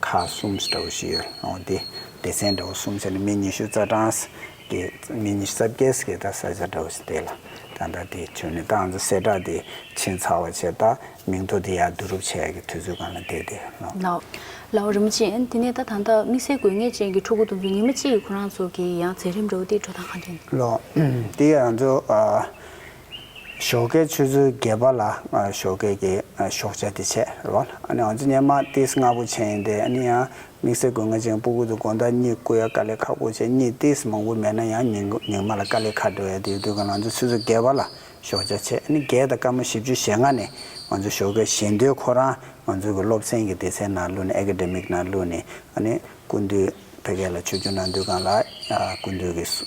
ཁག་གསུམ་འདྲ་བོ་ཞིག་ཡོད། འོ་དེ་སྡེ་ཚན་འདྲ་བོ་གསུམ་བྱས་ནས་མི་ཉི་ཤུ་རྩ་གྲངས་ཀྱི་མི་ཉི་ཤུ་རྩ་བརྒྱད་ཀྱི་ད་ས་ཆ་འདྲ་བོ་ཞིག་དེ་ལ་ད་ལྟ་དེ་བྱོས་ནས། ད་ང་ཚོ་གསལ་བསྒྲགས་དེ་ཕྱིན་ཚར་བ་བྱས། ད་མིང་ཐོ་དེ་ཡར་བསྡུ་རུབ་བྱེད་ཡག་གི་དུས་ཚོད་སྒང་ལ་བསྡད་དེ་ལོ། ལགས་ལགས་འོ། རིན་པོ་ཆེ། དེ་ནས་ད་ད་ལྟ་དམིགས་བསལ་དགོས་ངེས་ཅན་གྱི་ཕྲུ་གུ་དེ་ཚོ་ཉི་མ་གཅིག་གི་ཁོ་རང་ཚོ་གི་ཡང་མཛད་རིམ་འདྲ་བོ་དེ་འགྲོ་སྟངས་ག་འདྲ་ཡིན། ལགས། དེ་ང་ཚོ་ཨ་ཞོགས་ཀའི་ཆུ་ཚོད་བརྒྱད་པ་ལ་ཨ་ཞོགས་ཀའི་གི་ཨ་ཞོགས་ཇ་དེ་བྱས་རེད་བ། ཨ་ནི་ང་ཚོ་སྔོན་མ་ཏིས་སྔ་པོ་བྱས་ཡིན་ཏེ། ཨ་ནི་ཡང་དམིགས་བསལ་དགོས་ངེས་ཅན་སྤུ་གུ་ཚོ་དགོང་དག་གཉིད་བསྐུར་ཡ་དཀའ་ལས་ཁག་པོ་བྱས། གཉིད་ཏིས་མང་པོ་མེད་ན་ཡང་ཉིན་ཉིན་མ་ལ་དཀའ་ལས་ཁག་འགྲོ་ཡ་དེ་ཡོད་དུས་སྒང་ལ་ང་ཚོ་ཆུ་ཚོད་བརྒྱད་པ་ལ་ཞོགས་ཇ་བྱས། ཨ་ནི་བརྒྱད་དང་སྐར་མ་བཞི་བཅུ་ཞེ་ལྔ་ནས་ང་ཚོ་ཞོགས་ཀའི་ཞལ་འདོན་ཁོ་རང་ང་ཚོ་གི་སློབ་ཚན་གྱི་སྡེ་ཚན་ནང་བླུགས་ནས། ཨེ་ཀ་ཌེ་མིག་ནང་བླུགས་ནས། ཨ་ནི་སྐུ་མདུན་ཕ་གི་ལ་ཆིབས་བསྒྱུར་གནང་དུས་སྒང་ལ་ཨ་སྐུ་མདུན་གྱི་སུ་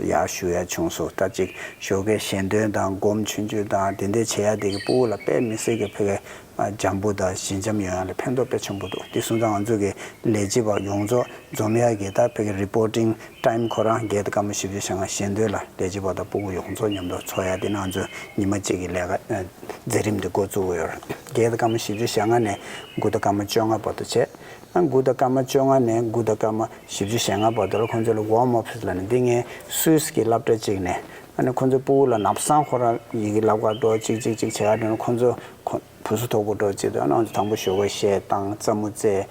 ཡར་ཞུ་ཡ་བྱུང་སོང་། ད་ཅིག་ཞོགས་ཀའི་ཞལ་འདོན་དང་སྒོམ་ཆུང་ཆུང་དང་དེ་འདྲ་བྱེད་ཡ་དེ་གི་སྤུ་གུ་ལ་དཔེ་མི་སྲིད་ཀྱི་ཕ་གི་ཨ་འཇམ་པོ་དང་ཞི་འཇམ་ཡོང་ཡ་ལ་ཕན་ཐོགས་དཔེ་ཆེན་པོ་འདུག་དེ་སོང་ཙང་ང་ཚོ་གི་ལས་བྱེད་པ་ཡོངས་རྫོགས་འཛོམས་ཡ་གི་ད་ཕ་གི་རི་པོར་ཊིང་ཊའིམ་ཁོ་རང་བརྒྱད་དང་སྐར་མ་བཞི་བཅུ་ཞེ་ལྔ་ཞལ་འདོན་ལ་ལས་བྱེད་པ་དང་སྤུ་གུ་ཡོངས་རྫོགས་མཉམ་དུ་ཚོགས་ཡ་དེ་ནང་ང་ཚོ་ཉི་མ་གཅིག་གི་ལས་ཀ་ཨ་མཛད་རིམ་དེ་འགོ་བཙུགས་ཡོད་རེད། བརྒྱད་དང་སྐར་མ་བཞི་བཅུ་ཞེ་ལྔ་ནས་དགུ་དང་སྐར་མ་བཅོ་ལྔ་བར་དུ་བྱས། ཨ་དགུ་དང་སྐར་མ་བཅོ་ལྔ་ནས་དགུ་དང་སྐར་མ་བཞི་བཅུ་ཞེ་ལྔ་བར་དུ་ལ་ཁོང་ཚོ་ལ་ཝོམ་ཨབ་ལབ་ནས། འདི་ངས་སུད་སི་གི་སློབ་གྲྭ་གཅིག་ནས། ཨ་ནི་ཁོང་ཚོ་སྤུ་གུ་ལ་ནབ་སང་ཁོ་རང་ཡི་གེ་བསླབ་གར་འགྲོ་གཅིག་གཅིག་གཅིག་བྱེད་གར་འགྲོ་ན། ཁོང་ཚོ་ཁོ་བུ་སུ་དོག་པོ་འགྲོ་གཅིག་དང་། ཨ་ནི་ང་ཚོ་དང་པོ་ཞོགས་ཀས་གཞས་བཏང་། རྩེད་མོ་རྩེ།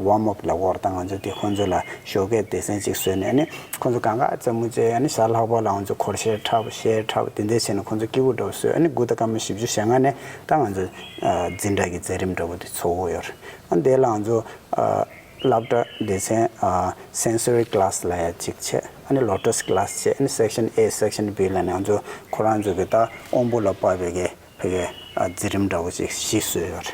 ཝོམ་ཨབ་ལབ་དགོས་རེད། ད་ང་ཚོ་དེ་ཁོང་ཚོ་ལ་ཞོགས་ཀས་སྡེ་ཚན་གཅིག་བཟོས་ནས། ཨ་ནི་ཁོང་ཚོ་གང་ག་རྩེད་མོ་རྩེ། ཨ་ནི་ཞག་ལྷག་པ་ལ་ང་ཚོ་གོར་གཞས་འཁྲབ། གཞས་འཁྲབ། དེ་འདྲ་བྱས་ནས་ཁོང་ཚོ་སྐྱིད་པོ་འདྲ་བོ་བཟོས། ཨ་ནི་དགུ་དང་སྐར་མ་བཞི་བཅུ་ཞེ་ལྔ་ནས་ད་ང་ཚོ་ཨ་འཛིན་གྲྭ་གི་མཛད་རིམ་འདྲ་བོ་དེ་ཚོགས་ཀྱི་ཡོད་རེད། ཨ་དེ་ལ་ང་ཚོ་ཨ་སློབ་གྲྭ་སྡེ་ཚན་ཨ་སེན་སོ་རི་ཀི་ལ་སི་ལབ་ཡ་གཅིག་བྱས། ཨ་ནི་ལོ་ཊས་ཀི་ལ་སི་བྱས། ཨ་ནི་སེག་ཤན་ཨེ། སེག་ཤན་བི་ལབ་ནས་ང་ཚོ་ཁོ་རང་ཚོ་གི་ད་དབང་པོ་ལ་དཔག་པའི་གི་ཕ་གི་ཨ་མཛད་རིམ་འདྲ་བོ་ཅིག་བཞི་བཟོས་ཡོད་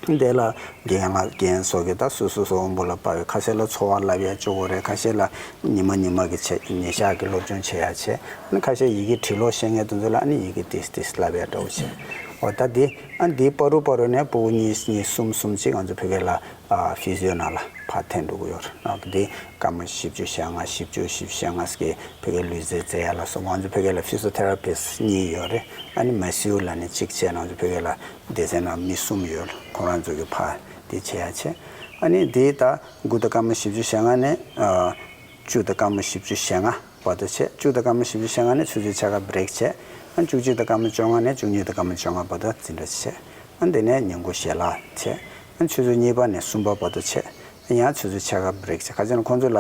རེད། དེ་ལ་རྒན་ལགས་རྒན་སོགས་ཀྱིས་ད་སོ་སོ་སོ་དབང་པོ་ལ་དཔག་པའི་ཁ་ཤས་ལ་འཚོ་བ་བསླབ་ཡ་ཅིག་ཡོད་རེད། ཁ་ཤས་ལ་ཉི་མ་ཉི་མ་གི་བྱས་ཉིན་ཞག་གི་སློབ་སྦྱོང་བྱེད་ཡ་བྱས། ཨ་ནི་ཁ་ཤས་ཡི་གེ་འབྲི་ཀློག་ཤེས་མཁན་དེ་ཚོ་ལ་ཨ་ནི་ཡི་གེ་ཏིས་ཏིས་བསླབ་ཡ་འདྲ་བོ་བྱས། འོ་ད་འདི་ཨ་འདིའི་བར་དུ་བར་དུ་ནས་སྤུ་གུ་གཉིས་གཉིས་གསུམ་གསུམ་ཅིག་ང་ཚོ་ཕ་གི་ལ་ཨ་ཕི་ཟི་ཡོ་ནང་ལ་ཕར་འཐེན་འགྲོ་གི་ཡོད་རེད། ཨ་འདི་སྐར་མ་བཞི་བཅུ་ཞེ་ལྔ། བཞི་བཅུ་བཞི་བཅུ་ཞེ་ལྔ་ཟེར་གི་ཕ་གི་ལུས་རྩལ་རྩེ་ཡ་ལ་སོགས། ང་ཚོ་ཕ་གི་ལ་ཕི་ཟི་ཡོ་ཐེ་ར་པིསི་གཉིས་ཡོད་རེད། ཨ་ནི་མ་སིའུ་ལབ་ནས་གཅིག་བྱས། ང་ཚོ་ཕ་གི་ལ་སྡེ་ཚན་ནང་མི་གསུམ་ཡོད། ཁོ་རང་ཚོ་གི་ཕར་དེ་བྱེད་ཡ་བྱས། ཨ་ནི་དེ་ད་དགུ་དང་སྐར་མ་བཞི་བཅུ་ཞེ་ལྔ་ནས་ཨ་བཅུ་དང་སྐར་མ་བཞི་བཅུ་ཞེ་ལྔ་བར་དུ་བྱས། བཅུ་དང་སྐར་མ་བཞི་བཅུ་ཞེ་ལྔ་ནས་ཆུ་ཚོད་ཕྱེད་ཀ་བྷི་རེག་བྱས། ཨ་བཅུ་གཅིག་དང་སྐར་མ་བཅོ་ལྔ་ནས་བཅུ་གཉིས་དང་སྐར་མ་བཅོ་ལྔ་བར་དུ་འཛིན་གྲྭ་བྱས། ཨ་དེ་ནས་ཉིན་གུང་ཞལ་ལག་བྱས། ཨ་ཆུ་ཚོད་གཉིས་པ་ནས་གསུམ་པ་བར་དུ་བྱས། ཨ་ཡང་ཆུ་ཚོད་ཕྱེད་ཀ་བྷི་རེག་བྱས། ག་ཅི་ན་ཁོང་ཚོ་ལ་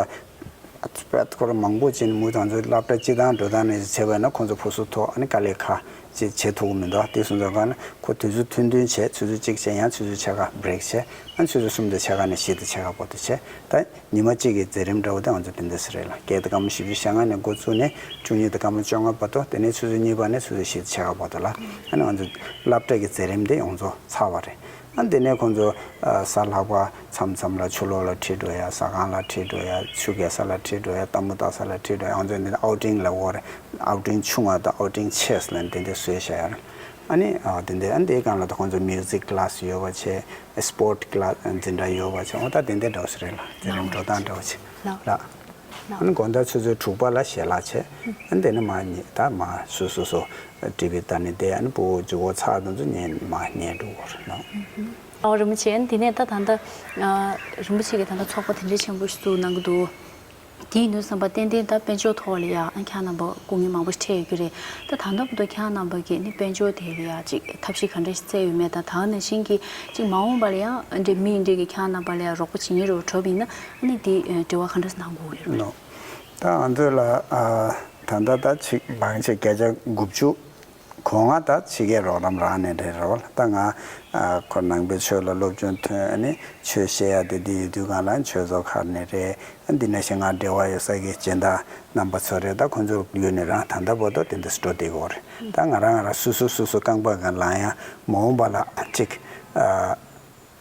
ཨ་ཁོ་རང་མང་པོ་ཅིག་མུ་མཐུད་ང་ཚོའི་སློབ་གྲྭ་སྤྱི་བཏང་འགྲོ་སྟངས་ནས་བྱས་པ་ཡིན་ན་ཁོང་ཚོ་ཕོ་སུ་ཐོག་ཨ་ནི་དཀའ་ལས་ཁག་ཅིག་བྱེད་ཐུབ་ཀྱི་མི་འདུག་དེ་སོང་ཙང་ག་ན་ཁོ་དུས་ཚོད་ཐུང་ཐུང་བྱས། ཆུ་ཚོད་གཅིག་བྱས། ཡང་ཆུ་ཚོད་ཕྱེད་ཀ་བྷི་རེག་བྱས། ཨ་ཆུ་ཚོད་གསུམ་དང་ཕྱེད་ཀ་ནས་བཞི་དང་ཕྱེད་ཀ་བར་དུ་བྱས། ད་ཉི་མ་གཅིག་གི་མཛད་རིམ་འདྲ་བོ་དེ་ང་ཚོ་དེ་འདྲ་ཟེར་རེད་ལ། བརྒྱད་དང་སྐར་མ་བཞི་བཅུ་ཞེ་ལྔ་ནས་འགོ་བཙུགས་ནས་བཅུ་གཉིས་དང་སྐར་མ་བཅོ་ལྔ་བར་དུ། དེ་ནས་ཆུ་ཚོད་གཉིས་པ་ནས་ཆུ་ཚོད་བཞི་དང་ཕྱེད་ཀ་བར་དུ་ལ། ཨ་ནི་ང་ཚོ་སློབ་གྲྭ་གི་མཛད་རིམ་དེ་ཡོངས་རྫོགས་ཚར་བ་རེད། ཨ་དེ་ནས་ཁོང་ཚོ་ཨ་གཟའ་ལྷག་པ་མཚམས་མཚམས་ལ་ཆུ་ལོག་ལ་ཁྲིད་འགྲོ་ཡ། ཟ་ཁང་ལ་ཁྲིད་འགྲོ་ཡ། ཆུ་རྐྱལ་ས་ལ་ཁྲིད་འགྲོ་ཡ། ལྟད་མོ་ལྟ་ས་ལ་ཁྲིད་འགྲོ་ཡ། ང་ཚོ་འདི་ཨའུ་ཊིང་ལབ་ཀྱི་ཡོད་རེད། ཨའུ་ཊིང་ཆུང་བ་དང་ཨའུ་ཊིང་ཆེ་ས་ལ་དེ་འདྲ་བཟོས་བཞག་ཡོད་རེད། ཨ་ནི་ཨ་དེ་འདྲ། ཨ་དེའི་སྒང་ལ་ད་ཁོང་ཚོ་མིའུ་ཟིག་ཀི་ལ་སི་ཡོད་པ་བྱས། སི་པོར་ཊི་ཀི་ལ་སི་འཛིན་གྲྭ་ཡོད་པ་བྱས། འོ་ད་དེ་འདྲ་འདྲ་བོ་ཞིག་རེད་ལ། མཛད་རིམ་འགྲོ་སྟངས་འདྲ་བོ་ཞིག་ལགས། ལགས། ཨ་ནི་དགོང་དག་ཆུ་ཚོད་དྲུག་པ་ལ་ཞལ་ལག་བྱས། ཨ་ནི་དེ་ནས་མར་ཉལ། ད་མར་སོ་སོ་སོ་ཊི་ཝི་ལྟ་ནས་བསྡད། ཨ་ནི་སྤུ་གུ་མཇུག་གུ་ཚར་དུས་ཚོད་ཉལ། མར་ཉལ་འགྲོ་གི་རེད་ལགས། ཨོ་རིན་པོ་ཆེ། ཨ་ནི་དེ་ནས་ད་ད་ལྟ་ཨ་རིན་པོ་ཆེ་གིས་ད་ལྟ་ཚོགས་པ་དེ་འདྲའི་ཆེན་པོ་ཞིག་བཙུགས་གནང་གི་འདུག་དེ་ཡིན་དུས་ཙམ་པ་ཏན་ཏན་ད་དཔལ་འབྱོར་ཐོག་ལ་ཡ་ཨ་ཁྱེད་རྣམ་པ་སྐུ་ངལ་མང་པོ་ཞིག་འཕྲད་ཡོད་ཀྱི་རེད། ད་ད་ལྟ་བར་དུ་ཁྱེད་རྣམ་པ་གིས་ནི་དཔལ་འབྱོར་དེ་ལ་ཡ་ཅིག་ཐབས་ཤེས་ག་འདྲ་ཞིག་བཙལ་ཡོད་མེད་དང་། ད་ག་ནང་བཞིན་གྱི་ཅིག་མ་འོངས་པ་ལ་ཡང་འདྲ་མི་འདྲ་གིས་ཁྱེད་རྣམ་པ་ལ་ཡ་རོགས་པ་བྱེད་མཁན་རེ་བ་གྲུབ་ཡིན་ན། ཨ་ནི་དེ་འབྲེལ་བ་ག་འདྲ་ཞིག་གནང་དགོས་རེད། ནོ། ད་ང་ཚོ་ལ་ཨ་ད་ལྟ་ད་ཅིག་མང་ཆེ་བརྒྱ་ཆ་དགུ་བཅུ། གོ་ལྔ་ད་ཕྱི་རྒྱལ་རོགས་རམ་རང་ནས་རེད་རོ། ད་ང་ཨ་ཁོ་ནང་པའི་ཆོས་ལ་སློབ་སྦྱོང་ཐོན། ཨ་ནི་ཆོས་བཤད་ཡ་དེ་འདི་ཡོད་དུས་སྒང་ལ་ཆོས་ཚོགས་ཁག་ནས་རེད། ཨ་འདི་ནང་བཞིན་ང་འབྲེལ་བ་ཡོད་ས་གི་སྦྱིན་བདག་རྣམ་པ་ཚོ་རེད། ད་ཁོང་ཚོ་ཡོད་ནས་རང་ད་ལྟ་བར་དུ་དེ་འདྲ་འགྲོ་བསྡད་ཀྱི་ཡོད་རེད། ད་ང་རང་ང་རང་སོ་སོ་སོ་སོ་རྐང་པ་སྒང་ལངས་ཡ། མ་འོངས་པ་ལ་ཅིག་ཨ།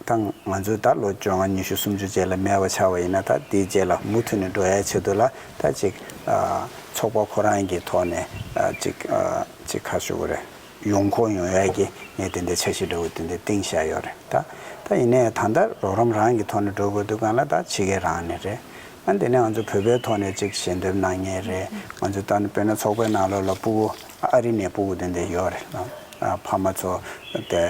ད་ང་ཚོས་ད་ལོ་བཅོ་ལྔ་ཉི་ཤུ་སུམ་ཅུ་རྗེས་ལ་མེད་པ་ཆགས་པ་ཡིན་ན། ད་དེའི་རྗེས་ལ་མུ་མཐུད་ནས་འགྲོ་ཡའི་ཆེད་དུ་ལ་ད་ཅིག་ཨ་ཚོགས་པ་ཁོ་རང་གི་ཐོག་ནས་ཨ་ཅིག་ཨ་ཅིག་ག་ཞུ་དགོས་རེད། ཡོང་ཁུངས་ཡོང་ཡ་གི་ངས་དེ་འདྲའི་འཆར་གཞི་འདྲ་བོ་དེ་འདྲ་བཏིང་བཞག་ཡོད་རེད། ད་ད་ཡིན་ནའི་ད་ལྟ་རོགས་རམ་རང་གི་ཐོག་ནས་འགྲོ་དགོས་དུས་སྒང་ལ་ད་ཕྱི་རྒྱལ་རང་ནས་རེད། ཨ་དེ་ནས་ང་ཚོ་བོད་པའི་ཐོག་ནས་ཅིག་ཞལ་འདེབས་གནང་མཁན་རེད། ང་ཚོ་ད་ནི་དཔེར་ན་ཚོགས་པའི་ནང་ལོགས་ལ་སྤུ་གུ་ཨ་རི་ནས་སྤུ་གུ་དེ་འདྲ་ཡོད་རེད། ཨ་ཕ་མ་ཚོ་དེ་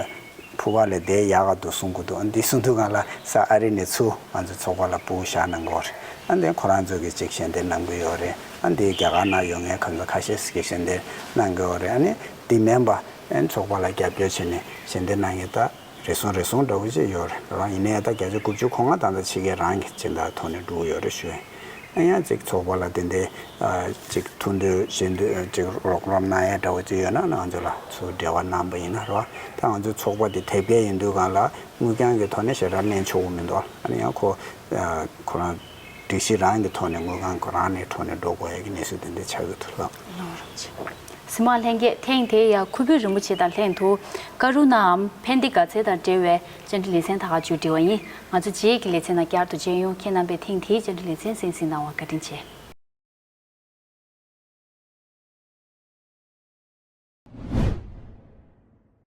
ཕུ་བ་ལས་དེ་ཡག་ག་འདུག་གསུང་གི་འདུག་འདི་གསུང་དུས་སྒང་ལ་ས་ཨ་རི་ནས་ཚུར་ང་ཚོ་ཚོགས་པ་ལ་སྤུ་གུ་བཞག་གནང་གི་ཡོད་རེད། ཨ་འདི་ཁོ་རང་ཚོ་གིས་ཅིག་ཞལ་འདེབས་གནང་གི་ཡོད་རེད། ཨ་འདི་རྒྱ་གར་ནང་ཡོད་མཁན་ཁོ་ཚོ་ཁ་ཤས་ཤིག་གིས་ཞལ་འདེབས་གནང་གི་ཡོད་རེད། ཨ་ནི་འདི་མིན་པ་ཨ་ནི་ཚོགས་པ་ལ་རྒྱབ་སྐྱོར་བྱས་ནས་ཞལ་འདེབས་གནང་མཁན་ད་རེ་ཟུང་རེ་ཟུང་འདྲ་བོ་ཅིག་ཡོད་རེད། རེད་བ། ཡིན་ནའི་ད་བརྒྱ་ཆ་དགུ་བཅུ་གོ་ལྔ་ད་ལྟ་ཕྱི་རྒྱལ་རང་གི་སྦྱིན་བདག་ཐོག་ནས་འགྲོ་གི་ཡོད་རེད་ཞུ་ཡིན། ཨ་ཡང་ཅིག་ཚོགས་པ་ལ་དེ་འདྲའི་ཨ་ཅིག་ཐུགས་འདོད་ཞེ་འདོད་ཅིག་རོགས་རམ་གནང་ཡ་འདྲ་བོ་ཅིག་ཡོད་ན་ང་ཚོ་ལ་ཚུར་འབྲེལ་བ་གནང་པ་ཡིན་ན། རེད་བ། ད་ང་ཚོའི་ཚོགས་པ་དེ་དེབ་སྐྱེལ་ཡིན་དུས་སྒང་ལ་དངུལ་རྐྱང་གི་ཐོག་ནས་ཞེ་དྲག་ལེན་ཆོག་གི་མི་འདུག་ཨ་ནི་ཡང་ཁོ་ཨ་ཁོ་རང་སྒྲིག་གཞི་རང་གི་ཐོག་ནས་དངུལ་ཁང་ཁོ་རང་ནས་ཐོག་ནས་འགྲོ་དགོས་ཡ་གི་གནས་ཚུལ་དེ་འདྲ་ཆགས་ཀྱི་འདུག་ལགས། ལགས་རེད། གཟིགས་མོ་བ་ལྷན་རྒྱས། ཐེངས་དེའི་ཡ་ཁུ་བུ་རིན་པོ་ཆེ་དང་ལྷན་དུ་ཀ་རུ་ཎའམ་ཕན་བདེ་དགའ་ཚལ་དང་འབྲེལ་བའི་བཅར་འདྲི་ལེ་ཚན་ད་ག་མཇུག་སྒྲིལ་བ་ཡིན། ང་ཚོ་རྗེས་ཀྱི་ལེ་ཚན་ནང་བསྐྱར་དུ་མཇལ་ཡོང་། ཁྱེད་རྣམ་པས་ཐེངས་དེའི་བཅར་འདྲི་ལེ་ཚན་གསན་གཟིགས་གནང་བར་བཀའ་དྲིན་ཆེ།